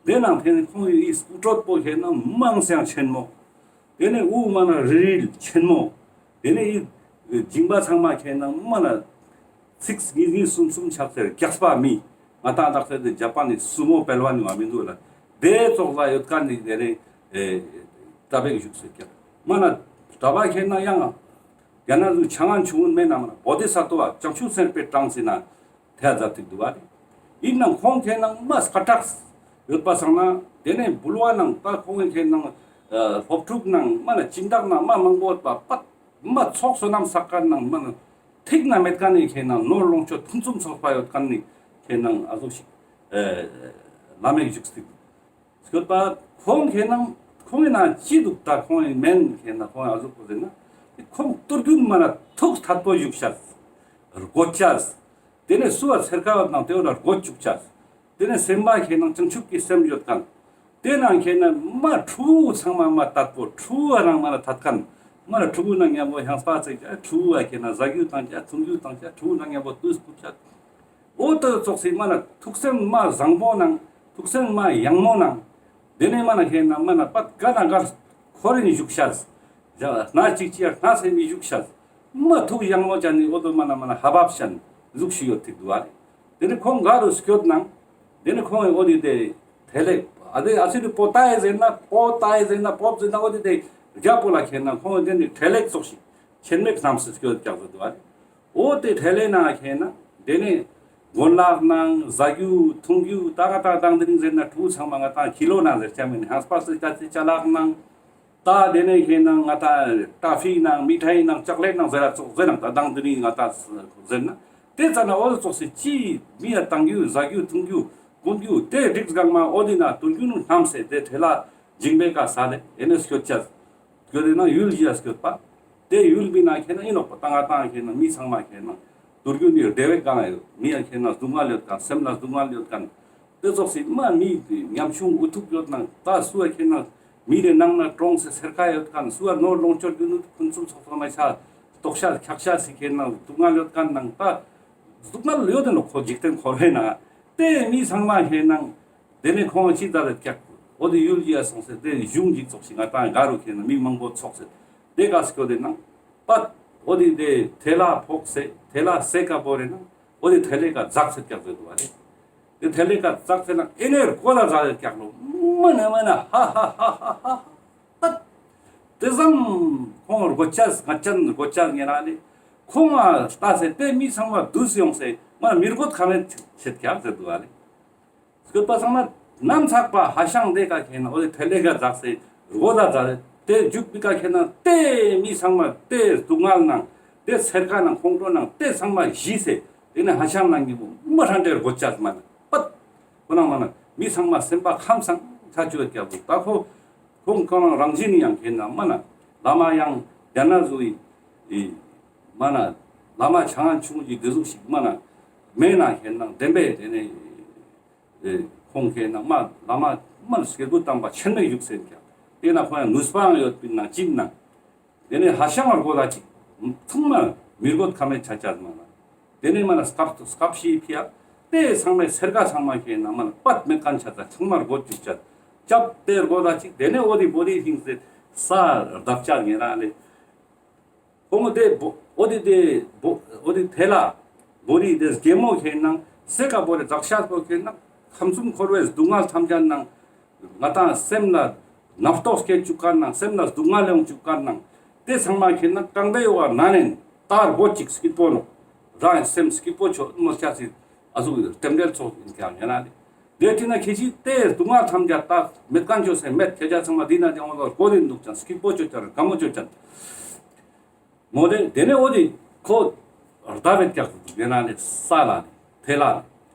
ཏེ་ནང་ཏེ་ནེ་ཁོང་གི་སྐུ་དྲོད་པོ་ཁེ་ན་མང་སང་ཆེན་མོ། ཏེ་ནེ་དབུ་མ་ན་རིལ་རིལ་ཆེན་མོ། ཏེ་ནེ་ཨི་མཇིང་པ་ཚང་མ་ཁེ་ན་མ་ན་ཚིགས་གཉིས་གཉིས་གསུམ་གསུམ་ཆགས་ཏེ་རྒྱགས་པ་མི། ང་ཏང་དག་ས་ཏེ་ཇ་པན་ནི་སུ་མོ་པེལ་ཝན་ཡོང་བ་མི་འདུག་ལ། ཏེ་ཙོགས་ལ་ཡོད་ཁན་ནི་ཏེ་ནེ་ཨེ་ཏ་བེག་བཞུགས་སེ་ཀྱག་མ་ན་ཏ་བ་ཁེ་ན་ཡང་རྒྱ་ནག་ཏུ་ཆ་ངན་ཆུང་ངུན་མེད་ན་མ་ན་བོ་དྷི་ས་ཏྭ་བ་བྱང་ཆུབ་སེམས་དཔའི་གྲངས་ཟིན་ན་ཐེ་ཛད་ཐིག་འདུག་བ་རེད། ཡིན་ནང་ཁོང་ཁེ་ནང་མ་སྐད་གྲགས་ཡོད་པ་སང་ན་ཏེ་ནེ་འབུལ་བ་ནང་ད་ཁོང་ཁེ་ནང་ཨ་སློབ་ཕྲུག་ནང་མ་ན་སྦྱིན་བདག་ནང་མ་མང་པོ་ཡོད་པ་པད་མ་ཚོགས་བསོད་ནམས་བསགས་ཁན་ནང་མ་ན་ཐིག་ན་མེད་ཁན་ནི་ཁེ་ནང་ནོར་ལོངས་སྤྱོད་ཕུན་སུམ་ཚོགས་པ་ཡོད་ཁན་ནི་ཁེ་ནང་ཨ་ཟུག་ཞིག་ཨ་བླ་མེད་བཞུགས་ཐིག་སྐྱོད་པ་ཁོང་ཁེ་ནང་ཁོང་གི་ནང་ཅི་འདུག་ད་ཁོང་གི་མེན་ཁེ་ན་ཁོང་ཨ་ཟུག་པོ་ཟེར་ན་ཁོང་ཏུར་རྒྱུན་མ་ན་ཐུགས་ཐད་པོ་བཞུགས་ཤག་རྒོད་ཅག་ཏེ་ནེ་སུ་བ་ཚེར་ཁ་བ་ནང་ཏེ་བོ་ལ་རྒོད་བཅུག་ཅག་ཏེ་ནེ་སེམས་པ་ཁེ་ནང་བྱང་ཆུབ་ཀྱི་སེམས་ཡོད་ཁན། ཏེ་ནང་ཁེ་ན་མ་ཕྲུ་གུ་ཚང་མ་མ་ཐད་པོ་ཕྲུ་གུ་ནང་མ་ན་ཐད་ཁན། མ་ན་ཕྲུ་གུ་ནང་མཉམ་པོ་ཧང་སྤ་ཚེ་ཅག་ཕྲུ་གུ་བ་ཁེ་ན་ཟ་རྒྱུ་བཏང་ཅག་འཐུང་རྒྱུ་བཏང་ཅག་ཕྲུ་གུ་ནང་མཉམ་པོ་དུས་ཕུད་ཅག་འོ་ཏེ་ཙོགས་སི་མ་ན་ཐུགས་སེམས་མ་བཟང་པོ་ནང་ཐུགས་སེམས་མ་ཡང་མོ་ནང་ཏེ་ནེ་མ་ན་ཁེ་ན་མ་ན་པད་ག་ན་ག་ཁོ་རེ་ནི་བཞུགས་ཤག་སྣ་གཅིག་ཅི་ཡ་སྣ་སེ་མི་བཞུགས་ཤག་མ་ཐུགས་ཡང་མོ་ཅན་ནི་འོ་ཏོ་མ་ན་མ་ན་ཧ་བབ་ཤན་ཟུག་ཤིག་ཡོད་ཐིག་འདུག་བ་རེད། ཏེ་ནེ་ཁོང་ག་རུ་སྐྱོད་ནང་ཏེ་ནེ་ཁོང་འོ་དེ་དེ་ཐེ་ལེ་ཨ་དེ་ཨ་སི་རི་པོ་ཏ་ཡེ་ཟེར་ན་པོ་ཏ་ཡེ་ཟེར་ན་པོ་ཟེར་ན་འོ་དེ་དེ་རྒྱ་པོ་ལ་ཁེ་ན་ཁོང་ཏེ་ནེ་ཐེ་ལེ་ཙོགས་ཤིག་ཆེན་མེད་ཁམས་སུ་སྐྱོད་ཀྱག་ཟེར་འདུག་བ་རེད། འོ་ཏེ་ཐེ་ལེ་ན་ཁེ་ན་ཏེ་ནེ་གོན་ལག་ནང་ཟ་རྒྱུ་འཐུང་རྒྱུ་ད་ང་ཏང་དང་དེ་རིང་ཟེར་ན་ཕྲུ་གུ་ཚང་མ་ང་ཏང་ཁི་ལོ་ན་ཟེར་ཆ་མེད་ནི་ཧང་སྤ་སི་ཅ་ཅ་ཅ་ལག་ནང་ད་ཏེ་ནེ་ཁེ་ན་ང་ཏང་ཊ་ཕི་ནང་མི་ཐའི་ནང་ཅོག་ལེཊ་ནང་ཟེར་ར་ཙོགས་ཟེར་ནང་ད་དང་དེ་རིང་ང་ཏང་ཟེར་ན་ཏེ་ཙ་ན་འོ་ཙོགས་སི་ཅི་མི་ཡ་བཏང་རྒྱུ་ཟ་རྒྱུ་འཐུང་རྒྱུ་གོན་རྒྱུ་ཏེ་རིགས་གང་མ་འོ་དེ་ན་དུར་རྒྱུ་ནུ་ནམ་སེ་ཏེ་ཐེ་ལེ་འཇིང་པའི་ཀ་ས་ལེ་ཨེ་ནེ་སྐྱོད་ཅག་སྐྱོད་དེ་ན་ཡུལ་གྱི་ཡ་སྐྱོད་པ། ཏེ་ཡུལ་མི་ན་ཁེ་ན་ཨིན་ནོག་པ་ཏང་ང་ཏང་ཁེ་ན་མི་ཚང་མ་ཁེ་ན་དུར་རྒྱུ་ནི་བདེ་བའི་གང་ཡོད་མི་ཡ་ཁེ་ན་སྡུག་བསྔལ་ཡོད་ཁན་སེམས་ལ་སྡུག་བསྔལ་ཡོད་ཁན། ཏེ་ཙོགས་སི་མ་མི་ཉམ་ཆུང་འུ་ཐུག་ཡོད་ནང་ད་སུ་ཡ་ཁེ་ན་མི་རེ་ནང་ན་གྲོངས་སེ་སེར་ཁ་ཡོད་ཁན་སུ་ཡ་ནོར་ལོངས་སྤྱོད་རྒྱུ་ནུ་ཕུན་སུམ་ཚོགས་པ་མ་ཆ་ལྟོགས་ཤ་འཁྱག་ཤ་སི་ཁེ་ན་སྡུག་བསྔལ་ཡོད་ཁན་ནང་ད་སྡུག་བསྔལ་ཡོད་དེ་ནོ་ཁོ་འཇིག་རྟེན་འཁོར་བའི་ནང་ཏེ་མི་ཚང་མ་ཁེ་ན། ཏེ་ནེ་ཁོང་ཅི་ད་རེ་ཀྱག་འོ་དེ་ཡུལ་གྱི་ཡ་སོང་སེ་ཏེ་གཞུང་གི་ཙོགས་ཤིག་ང་ཏང་ག་རུ་ཁེ་ན་མི་མང་པོ་ཚོགས་སེ་ཏེ་ག་སྐྱོད་དེ་ནང་པད་འོ་དེ་ཏེ་ཐེ་ལེ་ཕོག་སེ་ཐེ་ལེ་སེ་ཀ་བོ་རེ་ནང་འོ་དེ་ཐེ་ལེ་ཀ་འཛག་སེ་ཀྱག་ཟེར་འདུག་བ་རེད། ཏེ་ཐེ་ལེ་ཀ་འཛག་སེ་ནང་ཨེ་ནེ་རྒོད་ད་འཛག་སེ་ཀྱག་ལོ་མ་ན་མ་ན་ཧ་ཧ་ཧ་ཧ་ཧ་ཧ། ཏེ་ཙམ་ཁོང་རྒོད་ཅག་ང་ཅན་རྒོད་ཅག་ཉེ་རང་ལེ་ཁོང་ང་ལྟ་སེ་ཏེ་མི་ཚང་མ་བསྡུས་ཡོང་སེ་མ་ན་མི་རྒོད་ཁ་མེད་ཆེད་ཀྱག་ཟེར་འདུག་བ་ལེ། སྐྱོད་པ་ཚང་མ་ནམ་ཚག་པ་ཧ་ཤང་ཏེ་ཀ་ཁེ་ན་འོ་དེ་ཐེ་ལེ་ཀ་འཛག་སེ་རྒོད་ད་འཛག་སེ་ཏེ་མཇུག་པི་ཀ་ཁེ་ན་ཏེ་མི་ཚང་མ་ཏེ་སྡུག་བསྔལ་ནང་ཏེ་སེར་ཁ་ནང་ཁོང་ཁྲོ་ནང་ཏེ་ཚང་མ་ཞི་སེ་ཏེ་ནེ་ཧ་ཤང་ནང་གི་བུ་མ་ཧྲན་ཏེ་རྒོད་ཅག་མ་ན་པད་ཁོ་ན་མ་ན་མི་ཚང་མ་སེམས་པ་ཁམས་སང་ཆ་ཅུ་ཡོད་ཀྱག་འདུག་ད་ཁོ་ཁོང་ཁོང་རང་རང་བཞིན་ནི་ཡང་ཁེ་ན་མ་ན་བླ་མ་ཡང་རྒྱ་ནག་ཟུ་ཡི་མ་ན་བླ་མ་ཆ་ངན་ཆུང་ཅིག་དེ་ཟུག་ཞིག་མ་ན་མེད་ན་ཁེ་ན་བདེན་པས་ཏེ་ནེ་ཨེ་ཁོང་ཁེ་ན་མ་བླ་མ་མ་ན་སྐྱེས་བུ་དམ་པ་ཆེན་མོ་བཞུགས་སེ་ཀྱག་ཏེ་ན་ཁོང་ཡང་ནུས་པའང་ཡོད་པིན་ན་ཅིན་ན། ཏེ་ནེ་ཧ་ཤང་ང་རྒོད་ད་ཅིག་ཚང་མ་མི་རྒོད་ཁ་མེད་ཆ་ཅག་མ་ན། ཏེ་ནེ་མ་ན་སྐབས་སྐབས་ཤིག་ཕི་ཡ་ཏེ་ཚང་མའི་སེར་ཁ་ཚང་མ་ཁེ་ན་མ་ན་པད་མེད་ཁན་ཆ་ཅག་ཚང་མ་རྒོད་བཅུག་ཅག་ཅབ་ཏེ་རྒོད་ད་ཅིག་ཏེ་ནེ་འོ་དེ་བོ་དེ་ཧིང་སེ་ས་རྡབ་ཅག་ཉེ་རང་ལེ། ཁོང་ཏེ་བོ་འོ་དེ་ཏེ་བོ་འོ་དེ་ཐེ་ལེ་བོ་རི་ཏེ་སྒེ་མོ་ཁེ་ན་སེ་ཀ་བོ་རེ་འཛག་ཤ་བོ་ཁེ་ན་ཁམས་གསུམ་འཁོར་བའི་སྡུག་བསྔལ་ཐམས་ཅད་ནང་ང་ཏང་སེམས་ལ་ནབ་ཏོག་སྐྱེ་བཅུག་ཁན་ནང་སེམས་ལ་སྡུག་བསྔལ་ཡོང་བཅུག་ཁན་ནང་ཏེ་ཚང་མ་ཁེ་ན་གང་ཏེ་ཡོ་བ་ན་ནན་ཏར་བོ་ཅིག་སྐྱིད་པོ་ནོ་རང་སེམས་སྐྱིད་པོ་ཆོ་མོ་ཆ་སི་ཨ་ཟུག་རྟེན་འབྲེལ་ཚོགས་ཨིན་ཀྱང་ཡང་ན་ལེ། ཏེ་ཏེ་ན་ཁེ་ཅི་ཏེ་སྡུག་བསྔལ་ཐམས་ཅད་ད་མེད་ཁན་ཆོ་སེ་མེད་ཁེ་ཅག་ཚང་མ་དེ་ན་ཏེ་འོ་ལོ་གོ་དེ་འདུག་ཅང་སྐྱིད་པོ་ཆོ་ཅང་ག་མོ་ཆོ་ཅང་། མོ་ལེ་ཏེ་ནེ་འོ་དེ་ཁོ་རྡབ་བེད་ཀྱག་ཏེ་ན་ལེ་ས་ལ་ལེ་ཐེ་ལེ་ལེ།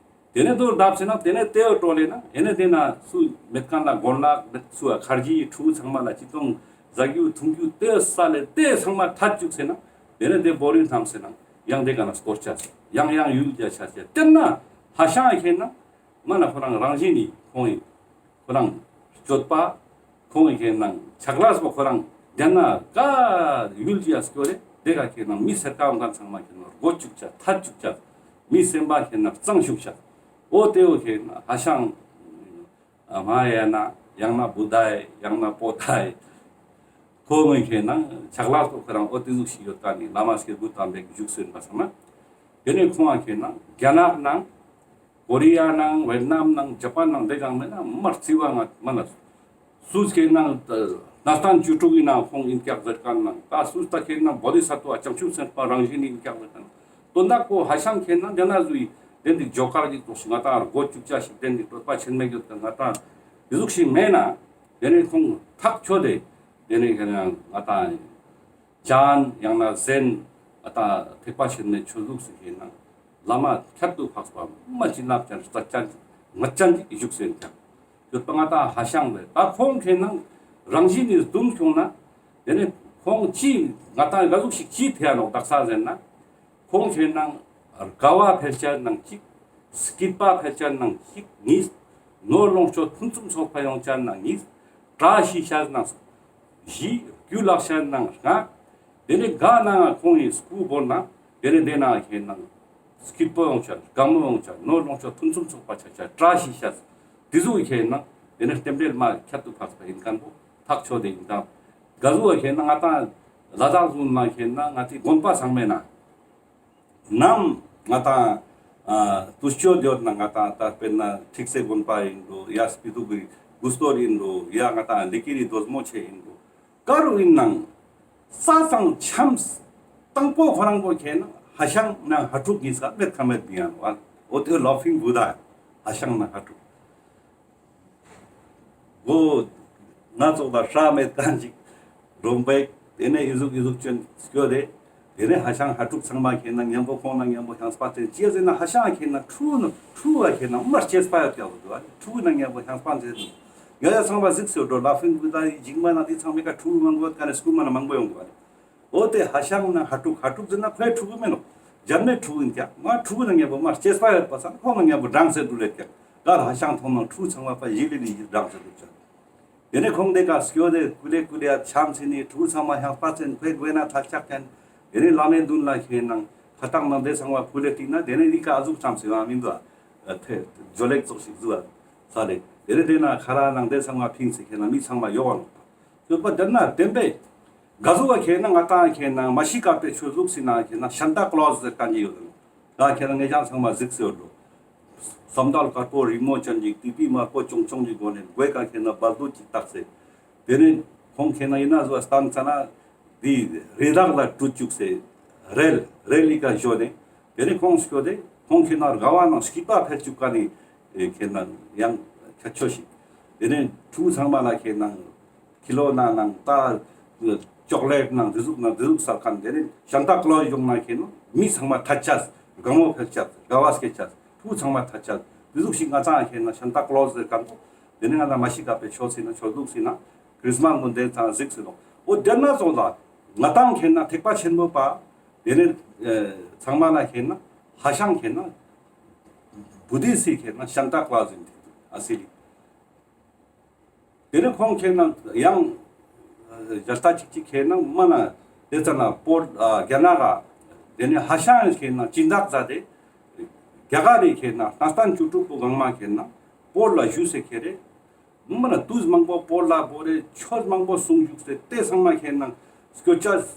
ཏེ་ནེ་དོ་རྡབ་སེ་ན་ཏེ་ནེ་ཏེ་འོ་ཏོ་ལེ་ན་ཨེ་ནེ་ཏེ་ན་སུ་མེད་ཁན་ལ་གོན་ལག་མེད་སུ་ཨ་ཁར་ཇི་ཕྲུ་གུ་ཚང་མ་ལ་ཅི་ཏོང་ཟ་རྒྱུ་འཐུང་རྒྱུ་ཏེ་ས་ལེ་ཏེ་ཚང་མ་ཐད་བཅུག་སེ་ན་ཏེ་ནེ་ཏེ་བོ་རི་ཐམས་སེ་ན་ཡང་ཏེ་ཀ་ན་སྐོར་ཆ་ཡང་ཡང་ཡུལ་རྒྱ་ཆ་ཆ་ཏེ་ན་ཧ་ཤང་ཁེ་ན་མ་ན་ཁོ་རང་རང་བཞིན་ནི་ཁོང་ཡིན། ཁོ་རང་སྤྱོད་པ་ཁོང་གི་ཁེ་ནང་ཆག་ལས་པོ་ཁོ་རང་རྒྱ་ན་ཀ་ཡུལ་གྱི་ཡ་སྐྱོ་རེ་ཏེ་ཀ་ཁེ་ནང་མི་སེར་ཀ་འོང་ཁན་ཚང་མ་ཁེ་ནང་རྒོད་བཅུག་ཆ་ཐད་བཅུག་ཆ། མི་སེམས་པ་ཁེ་ན་གཙང་ཤུགས་ཤ། འོ་ཏེ་བོ་ཁེ་ན་ཧ་ཤང་མ་ཧཱ་ཡ་ན་ཡང་ན་བུདྡྷ་ཡ་ཡང་ན་པོ་ཏ་ཡ། ཁོང་ངི་ཁེ་ན་ཕྱག་ལས་པོ་ཁོ་རང་འོ་ཏེ་ཟུག་ཤིག་ཡོད་ཀ་ནི་བླ་མ་སྐྱེས་བུ་དམ་པའི་བཞུགས་སེ་ཡོད་པ་སང་ན། ཏེ་ནེ་ཁོང་ང་ཁེ་ན་རྒྱ་ནག་ནང་ཀོ་རི་ཡ་ནང་ཝེད་ནམ་ནང་ཇ་པན་ནང་ཏེ་གང་མེད་ན་མ་རྩི་བ་ང་མ་ན་སུས་ཁེ་ན་གནས་བརྟན་བཅུ་དྲུག་གི་ནང་ཁོང་ཨིན་ཀྱག་ཟེར་ཁན་ནང་ད་སུས་ད་ཁེ་ན་བོ་དྷི་ས་ཏྭ་བྱང་ཆུབ་སེམས་དཔའ་རང་བཞིན་ཨིན་ཀྱག་ཟེར་ཁན་དོན་དག་པོ་ཧ་ཤང་ཁེ་ན་ཏེ་ན་ཟུག་ཏེ་འདི་ཇོ་ཀར་གྱི་ཙོགས་ཤིག་ང་ཏང་གོ་ཅུག་ཅ་ཞིག་ཏེ་འདི་གྲོད་པ་ཆེན་མེད་ཀྱི་ང་ཏང་ཏེ་ཟུག་ཤིག་མེད་ན་ཏེ་ནེ་ཁོང་ཐག་ཆོད་དེ་ཏེ་ནེ་ཁེ་ན་ང་ཏང་ཅན་ཡང་ན་ཟན་ཨ་ད་ཐེག་པ་ཆེན་མོའི་ཆོས་ལུགས་སུ་ཁེ་ན་བླ་མ་ཁྱད་དུ་འཕགས་པ་མ་ཅི་ནག་ཅན་རྩ་ཅན་ངད་ཅན་ཞིག་བཞུགས་སེ་ཡོད་ཀྱག་ཡོད་པ་ང་ཏང་ཧ་ཤང་བས། ད་ཁོང་ཁེ་ན་རང་བཞིན་ནི་བཟུང་བྱུང་ན་ཏེ་ནེ་ཁོང་ཅི་ང་ཏང་ག་ཟུག་ཞིག་ཅི་ཐེ་ཡ་ནོག་དག་ས་ཟེར་ན། ཁོང་ཁེ་ན་དགའ་བ་འཕེལ་ཅན་ནང་གཅིག་སྐྱིད་པ་འཕེལ་ཅན་ནང་གཅིག་གཉིས། ནོར་ལོངས་སྤྱོད་ཕུན་སུམ་ཚོགས་པ་ཡོང་ཅན་ནང་གཉིས། བཀྲ་ཤིས་ཤ་ནང་བཞི། རྒྱུ་ལག་ཤ་ནང་ལྔ། ཏེ་ནེ་ག་ནང་ཁོང་ངི་སྐུ་བོར་ན་ཏེ་ནེ་ཏེ་ན་ཁེ་ན་སྐྱིད་པོ་ཡོང་ཅན་དགའ་མོ་ཡོང་ཅན་ནོར་ལོངས་སྤྱོད་ཕུན་སུམ་ཚོགས་པ་ཆ་ཅན་བཀྲ་ཤིས་ཤ་ཏེ་ཟུག་ཁེ་ན་ཏེ་ནེ་རྟེན་འབྲེལ་མ་ཁྱད་དུ་འཕགས་པ་ཨིན་ཁན་པོ་ཐག་ཆོད་དེ་ཨིན་ཀྱག་ག་ཟུག་ཁེ་ན་ང་ཏང་ལ་དྭགས་ཟུག་ན་ཁེ་ན་ང་ཏི་དགོན་པ་ཚང་མའི་ནང་ནམ་ང་ཏང་ཨ་དུས་ཆོད་ཡོད་ན་ང་ཏང་ད་དཔེར་ན་ཁྲིག་སེ་དགོན་པ་ཨིན་འགྲོ་ཡ་སྤི་ཏུག་གི་གུ་སྟོད་ཨིན་འགྲོ་ཡ་ང་ཏང་ལི་ཀི་རི་རྡོ་རྫ་མོ་ཆེ་ཨིན་འགྲོ་ག་རུ་ཨིན་ནང་ས་སང་འཆམས་དང་པོ་ཁོ་རང་པོ་ཁེ་ན་ཧ་ཤང་ན་ཧ་ཕྲུག་གཉིས་ཀ་མེད་ཁ་མེད་མི་ཡང་བ་འོ་ཏེ་ལ་ཕིང་བུ་དྷ་ཧ་ཤང་ན་ཧ་ཕྲུག་གོ་ང་ཙོགས་ལ་ཧྲ་མེད་ཁན་ཅིག་རོམ་པའི་ཏེ་ནེ་ཨི་ཟུག་ཨི་ཟུག་ཅན་སྐྱོད་དེ་ཏེ་ནེ་ཧ་ཤང་ཧ་ཕྲུག་ཚང་མ་ཁེ་ན་མཉམ་པོ་ཁོང་ན་མཉམ་པོ་ཤངས་པ་ཏེ་ཅི་ཟེར་ན་ཧ་ཤང་ཁེ་ན་ཕྲུ་ནོ་ཕྲུ་བ་ཁེ་ན་མ་སྐྱེས་པ་ཡོད་ཀྱག་འདུག་ཨ་ཕྲུ་ན་མཉམ་པོ་ཤངས་པ་ཟེར་ནོ་ཡ་ཡ་ཚང་མ་གཟིགས་སེ་འགྲོ་ལ་ཕིང་བུ་དྷ་ཡི་འཇིགས་མ་ན་འདི་ཚང་མའི་ཀ་ཕྲུ་མང་པོ་ཡོད་ཀ་ནེ་སྐུ་མ་ན་མང་པོ་ཡོང་གི་བ་ལེ། འོ་ཏེ་ཧ་ཤང་ན་ཧ་ཕྲུག་ཧ་ཕྲུག་ཟེར་ན་ཁོའི་ཕྲུ་གུ་མེན་ནོག་རྒྱ་མའི་ཕྲུ་གུ་ཨིན་ཀྱག་མ་ཕྲུ་གུ་ན་མཉམ་པོ་མ་སྐྱེས་པ་ཡོད་པ་སང་ཁོང་ན་མཉམ་པོ་འགྲངས་སེ་འདུག་ལེ་ཀྱག་ག་ལ་ཧ་ཤང་ཐོང་ན་ཕྲུ་གུ་ཚང་མ་པ་ཡི་ལི་ལི་འགྲངས་སེ་འདུག་ཀྱག་ཏེ་ནེ་ཁོང་ཏེ་ཀ་སྐྱོད་དེ་ཀུ་ལེ་ཀུ་ལེ་ཡ་འཆམས་སེ་ནི་ཕྲུ་གུ་ཚང་མ་ཤངས་པ་ཅན་ཁོའི་གོས་ན་ཐལ་ཆག་ཅན་ཏེ་ནེ་བླ་མའི་མདུན་ལ་ཁེ་ན་ཁ་ཏང་ནང་ཏེ་ཚང་མ་ཕུལ་ལེ་ཏིག་ན་ཏེ་ནེ་ནི་ཀ་ཨ་ཟུག་འཆམས་སེ་བ་མི་འདུག་ཨ་ཐེ་ཇོ་ལེག་ཙོགས་ཤིག་ཟུག་ཨ་ས་ལེ་ཏེ་ནེ་ཏེ་ན་ཁ་ར་ནང་ཏེ་ཚང་མ་ཕིངས་སེ་ཁེ་ན་མི་ཚང་མ་ཡོང་བ་ནོག་པ། ཡོད་པ་དེ་ན་བདེན་པས། ག་ཟུག་ག་ཁེ་ན་ང་ཏང་ཁེ་ན་མ་ཤི་ཀ་པའི་ཆོས་ལུགས་སི་ནང་ཁེ་ན་ཤན་ཏ་ཀློས་ཟེར་ཁན་ཅིག་ཡོད་དེ་ནོག་ད་ཁེ་ན་ངེད་ཅག་ཚང་མ་གཟིགས་སེ་ཡོད་འགྲོ། སམ་དལ་དཀར་པོ་རི་མོ་ཅན་ཅིག་ཏི་པི་དམར་པོ་ཅོང་ཅོང་ཅིག་གོན་ནེ་གོས་ཀ་ཁེ་ན་སྦལ་ཏོ་ཅིག་བཏགས་སེ། ཏེ་ནེ་ཁོང་ཁེ་ན་ཨིན་ན་ཟོ་སྟན་ཙ་ན་དེ་རི་དྭགས་ལ་བཀྲུ་བཅུག་སེ་རལ་རལ་ལི་ཀ་ཞོན་ནེ། ཏེ་ནེ་ཁོང་སྐྱོད་དེ་ཁོང་ཁེ་ན་དགའ་བ་ནང་སྐྱིད་པ་འཕེལ་བཅུག་ཀ་ནི་ཁེ་ན་ཡང་ཁྱད་ཆོས་ཤིག་ཏེ་ནེ་ཕྲུ་གུ་ཚང་མ་ལ་ཁེ་ན་ཁི་ལོ་ན་ནང་ད་ཅོག་ལེཊ་ནང་དེ་ཟུག་ནང་དེ་ཟུག་ཟེར་ཁན་ཏེ་ནེ་ཤན་ཏ་ཀློས་ཡོང་ན་ཁེ་ན་མི་ཚང་མ་ཐད་ཅེས་དགའ་མོ་འཕེལ་ཅེས་དགའ་བ་སྐྱེ་ཅེས་ཕྲུ་གུ་ཚང་མ་ཐད་ཅེས་དེ་ཟུག་ཤིག་ང་ཚང་ཁེ་ན་ཤན་ཏ་ཀློས་ཟེར་ཁན་པོ་ཏེ་ནེ་ང་ཚང་མ་ཤི་ཀ་པའི་ཆོས་སི་ན་ཆོས་ལུགས་སི་ན་ཁྲིས་མཱས་མུན་ཏེ་ཚང་གཟིགས་སེ་ནོག་འོ་དེ་ན་ཙོགས་ལ་ང་ཏང་ཁེ་ན་ཐེག་པ་ཆེན་པོ་པ་ཏེ་ནེ་ཚང་མ་ལ་ཁེ་ན་ཧ་ཤང་ཁེ་ན་བུ་དྷི་སི་ཁེ་ན་ཤན་ཏ་ཀློས་ཨིན་ཏེ་ཨ་སི་ལི། ཏེ་ནེ་ཁོང་ཁེ་ན་ཡང་ཞལ་ལྟ་ཅིག་ཅིག་ཁེ་ན་མ་ན་ཏེ་ཙ་ན་པོར་རྒྱ་ནག་ག་ཏེ་ནེ་ཧ་ཤང་ཁེ་ན་སྦྱིན་བདག་མཛད་དེ་རྒྱ་གར་རི་ཁེ་ན་གནས་བརྟན་བཅུ་དྲུག་པོ་གང་མ་ཁེ་ན་པོར་ལ་བཞུགས་སེ་ཁེ་རེ། མ་ན་དུས་མང་པོ་པོར་ལ་བོར་རེ་ཆོས་མང་པོ་གསུང་བཅུག་སེ་ཏེ་ཚང་མ་ཁེ་ན་སྐྱོད་ཅེས་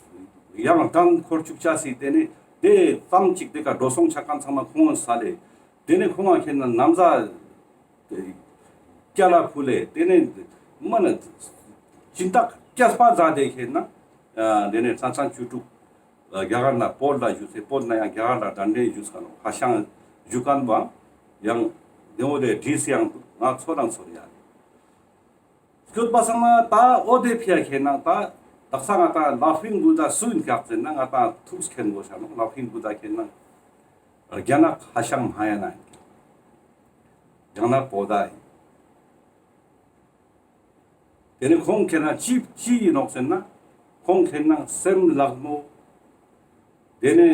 ཡང་དང་འཁོར་བཅུག་ཅེས་སི་ཏེ་ནེ་ཏེ་ཙམ་ཅིག་ཏེ་ཀ་འགྲོ་སོང་ཆ་ཁན་ཚང་མ་ཁོང་ས་ལེ། ཏེ་ནེ་ཁོང་ང་ཁེ་ན་ན་བཟའ་སྐྱ་ལ་ཕུལ་ལེ། ཏེ་ནེ་མ་ན་སྦྱིན་བདག་སྐྱེས་པ་མཛད་དེ་ཁེ་ན་ཏེ་ནེ་གནས་བརྟན་བཅུ་དྲུག་རྒྱ་གར་ན་པོར་ལ་བཞུགས་སེ་པོར་ན་ཡང་རྒྱ་གར་ལ་གདན་འདྲེན་ཞུས་ཁན་ཧ་ཤང་ཞུ་ཁན་པོ་ཡང་ཏེ་བོ་ལེ་བྲིས་སེ་ཡང་ང་ཚོ་རང་ཚོར་ཡ་སྐྱོད་པ་སང་ན་ད་འོ་དེ་ཕི་ཡ་ཁེ་ན་ད་དག་ས་ང་ཏང་ལ་ཕིང་བུ་དྷ་སུ་ཨིན་ཀྱག་ཟེར་ན་ང་ཏང་ཐུགས་མཁྱེན་དགོས་ཤ་ནོག་ལ་ཕིང་བུ་དྷ་ཁེ་ན་རྒྱ་ནག་ཧ་ཤང་མ་ཧཱ་ཡ་ན་ཨིན་ཀྱག་རྒྱ་ནག་བོ་དྷ་ཨིན། ཏེ་ནེ་ཁོང་ཁེ་ན་ཅི་ཅི་ཨིན་ནོག་ཟེར་ན་ཁོང་ཁེ་ན་སེམས་ལྷག་མོ། ཏེ་ནེ་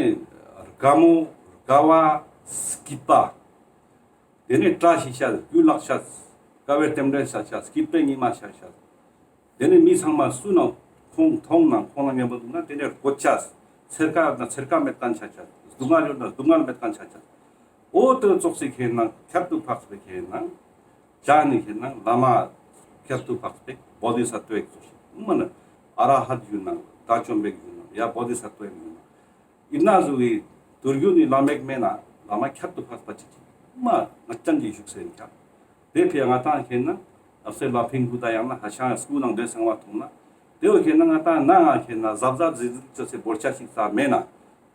དགའ་མོ་དགའ་བ་སྐྱིད་པ། ཏེ་ནེ་བཀྲ་ཤིས་ཤ་རྒྱུ་ལག་ཤ་དཀའ་བའི་རྟེན་འབྲེལ་ཤ་ཤ་སྐྱིད་པའི་ཉི་མ་ཤ་ཤ། ཏེ་ནེ་མི་ཚང་མ་སུ་ན་ཁོང་མཐོང་ན་ཁོང་ན་མཉམ་པོ་འདུག་ན་ཏེ་ནེ་གོད་ཆག་ཚེར་ཁ་ཡོད་ན་ཚེར་ཁ་མེད་ཁན་ཆ་ཆ། སྡུག་བསྔལ་ཡོད་ན་སྡུག་བསྔལ་མེད་ཁན་ཆ་ཆ། འོ་དེ་ཙོགས་སི་ཁེ་ནང་ཁྱད་དུ་འཕགས་པའི་ཁེ་ནང་ཅང་ནི་ཁེ་ནང་བླ་མ་ཁྱད་དུ་འཕགས་པའི་བོ་དྷི་ས་ཏྭ་ཙོགས་ཤིག་མ་ན་ཨ་ར་ཧད་ཡིན་ནང་དགྲ་བཅོམ་པའི་ཡིན་ནང་ཡ་བོ་དྷི་ས་ཏྭ་ཡིན་ནང་ཡིན་ན་ཟུག་གི་དུར་རྒྱུ་ནི་བླ་མེག་མེད་ན་བླ་མ་ཁྱད་དུ་འཕགས་པ་ཅིག་ཅིག་མ་ངག་ཅན་གྱི་བཞུགས་སེ་ཡིན་ཀྱང་། དེ་ཕི་ཡ་ང་ཏང་ཁེ་ནང་ཨབ་སེ་ལ་ཕིང་བུ་དྷ་ཡང་ན་ཧ་ཤང་སྐུ་ནང་དེ་ཚང་མ་མཐོང་ན་དེ་བོ་ཁེ་ནང་ང་ཏང་ནང་ང་ཁེ་ནང་གཟབ་གཟབ་ཟིག་ཟིག་ཅོས་སེ་བོར་ཆ་ཞིག་ཙ་མེད་ན།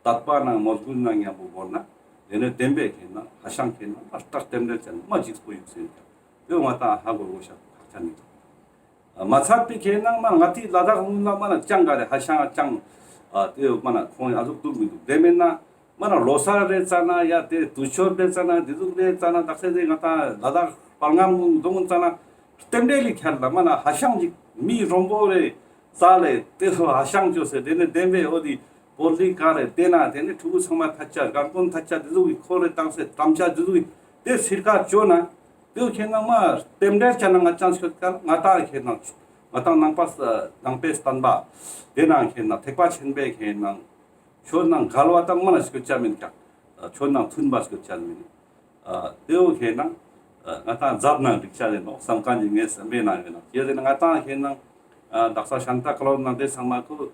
དད་པ་ནང་མོས་གུས་ནང་མཉམ་པོ་བོར་ན། དེ་ནས་བདེན་པའི་ཁེ་ནང་ཧ་ཤང་ཁེ་ནང་མ་སྟག་རྟེན་འབྲེལ་ཅན་མ་འཇིགས་པོ་ཡོད་ཟེར་ཀྱང་དེ་བོ་ང་ཏང་ཧ་གོ་དགོས་ཤ་ཁག་ཅན་ཡིན། མ་ཚད་པའི་ཁེ་ནང་མ་ང་ཏི་ལ་དྭགས་ལུང་ལ་མ་ན་ཅང་ག་རེ་ཧ་ཤང་ཅང་ཨ་དེ་མ་ན་ཁོང་ཡ་ཟུག་འདུག་མི་འདུག་དེ་མེད་ན་མ་ན་ལོ་སར་རེ་ཙ་ན་ཡ་དེ་དུས་མཆོད་རེ་ཙ་ན་དེ་ཟུག་རེ་ཙ་ན་དག་ས་དེ་ང་ཏང་ལ་དྭགས་དཔལ་རྔམ་ལུང་འདུག་ཙ་ན་རྟེན་འབྲེལ་ལི་ཁྱད་ལ་མ་ན་ཧ་ཤང་ཅིག་མི་རོམ་པོ་རེ་ཙ་ལེ་དེ་ཚོ་ཧ་ཤང་ཅོས་སེ་དེ་ནས་བདེན་པའི་འོ་དེ་པོ་ལི་ཀ་རེ་དེ་ན་དེ་ནས་ཕྲུ་གུ་ཚང་མ་ཐད་ཆ་རྒན་རྒོན་ཐད་ཆ་དེ་ཟུག་གི་ཁོ་རེ་བཏང་སེ་དམ་བཅའ་དེ་ཟུག་གི་དེ་ཚིར་ཀ་ཅོ་ན། དེ་ཁེ་ནང་མ་རྟེན་འབྲེལ་ཅན་ན་ང་ཅང་སྐྱོད་ཀ་ང་ཏང་ཁེ་ནང་ང་ཏང་ནང་པ་ནང་པའི་བསྟན་པ་དེ་ནང་ཁེ་ནང་ཐེག་པ་ཆེན་པོའི་ཁེ་ནང་ཆོས་ནང་འགལ་བ་དང་མ་ན་སྐྱོད་ཆ་མིན་ཀྱང་ཆོས་ནང་མཐུན་པ་སྐྱོད་ཆ་མིན། དེ་བོ་ཁེ་ནང་ང་ཏང་མཛད་ནང་འགྲིག་ཆ་ལེ་ནོག་བསམ་མཁན་གྱི་ངའི་སེམས་པའི་ནང་ཡོད་ནོག་ཡོད་དེ་ན་ང་ཏང་ཁེ་ནང་དག་ས་ཤན་ཏ་ཀློ་ནང་དེ་ཚང་མ་ཁོ།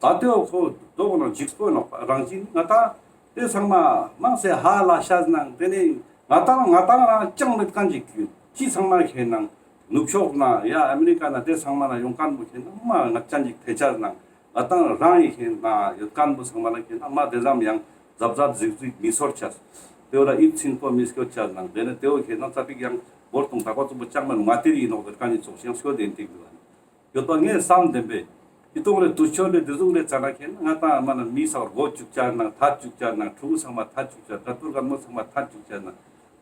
ད་ལྟའི་འོ་ཁོ་དོ་གོ་ནང་འཇིགས་པོ་ནོག་རང་བཞིན་ང་ཏང་དེ་ཚང་མ་མང་སེ་ཧ་ལ་ཤ་ནང་དེ་ནི་ང་ཏང་ང་ཏང་རང་ཅང་མེད་མཁན་ཅིག་ཅི་ཚང་མ་ཁེ་ནང་ནུབ་ཕྱོགས་ན་ཡ་ཨ་མི་རི་ཀ་ན་དེ་ཚང་མ་ན་ཡོང་མཁན་པོ་ཁེ་ནང་མ་ངག་ཅན་ཅིག་ཐེ་ཆ་ནང་ང་ཏང་རང་ཡི་ཁེ་ནང་ཡོད་མཁན་པོ་ཚང་མ་ན་ཁེ་ནང་མ་དེ་ཙམ་ཡང་གཟབ་གཟབ་གཟིགས་གཟིགས་མི་ཚོར་ཆ། དེ་བོ་ལ་ཨིབ་ཚིན་པོ་མི་སྐྱོད་ཆ་ནང་དེ་ནི་དེ་བོ་ཁེ་ནང་ཙ་པིག་ཡང་བོར་དུང་ད་པ་ཙུམ་པོ་ཅང་མ་ནུ་ང་ཏི་རི་ཡིན་ནོག་དེ་མཁན་ནི་ཚོགས་ཤིང་སྐྱོད་དེ་ཡིན་ཏིག་འདུག་ཨ་ནི། ཡོད་པ་ངས་བསམ་བདེན་པས། ཡི་ཏོང་རེ་དུས་ཆོད་རེ་དེ་ཟུག་རེ་ཙ་ན་ཁེ་ན་ང་ཏང་མ་ན་མི་སག་རྒོ་བཅུག་ཅ་ན་ཐད་བཅུག་ཅ་ན་ཕྲུ་གུ་ཚང་མ་ཐད་བཅུག་ཅ་ན་ཀ་ཏུར་གན་མོ་ཚང་མ་ཐད་བཅུག་ཅ་ན་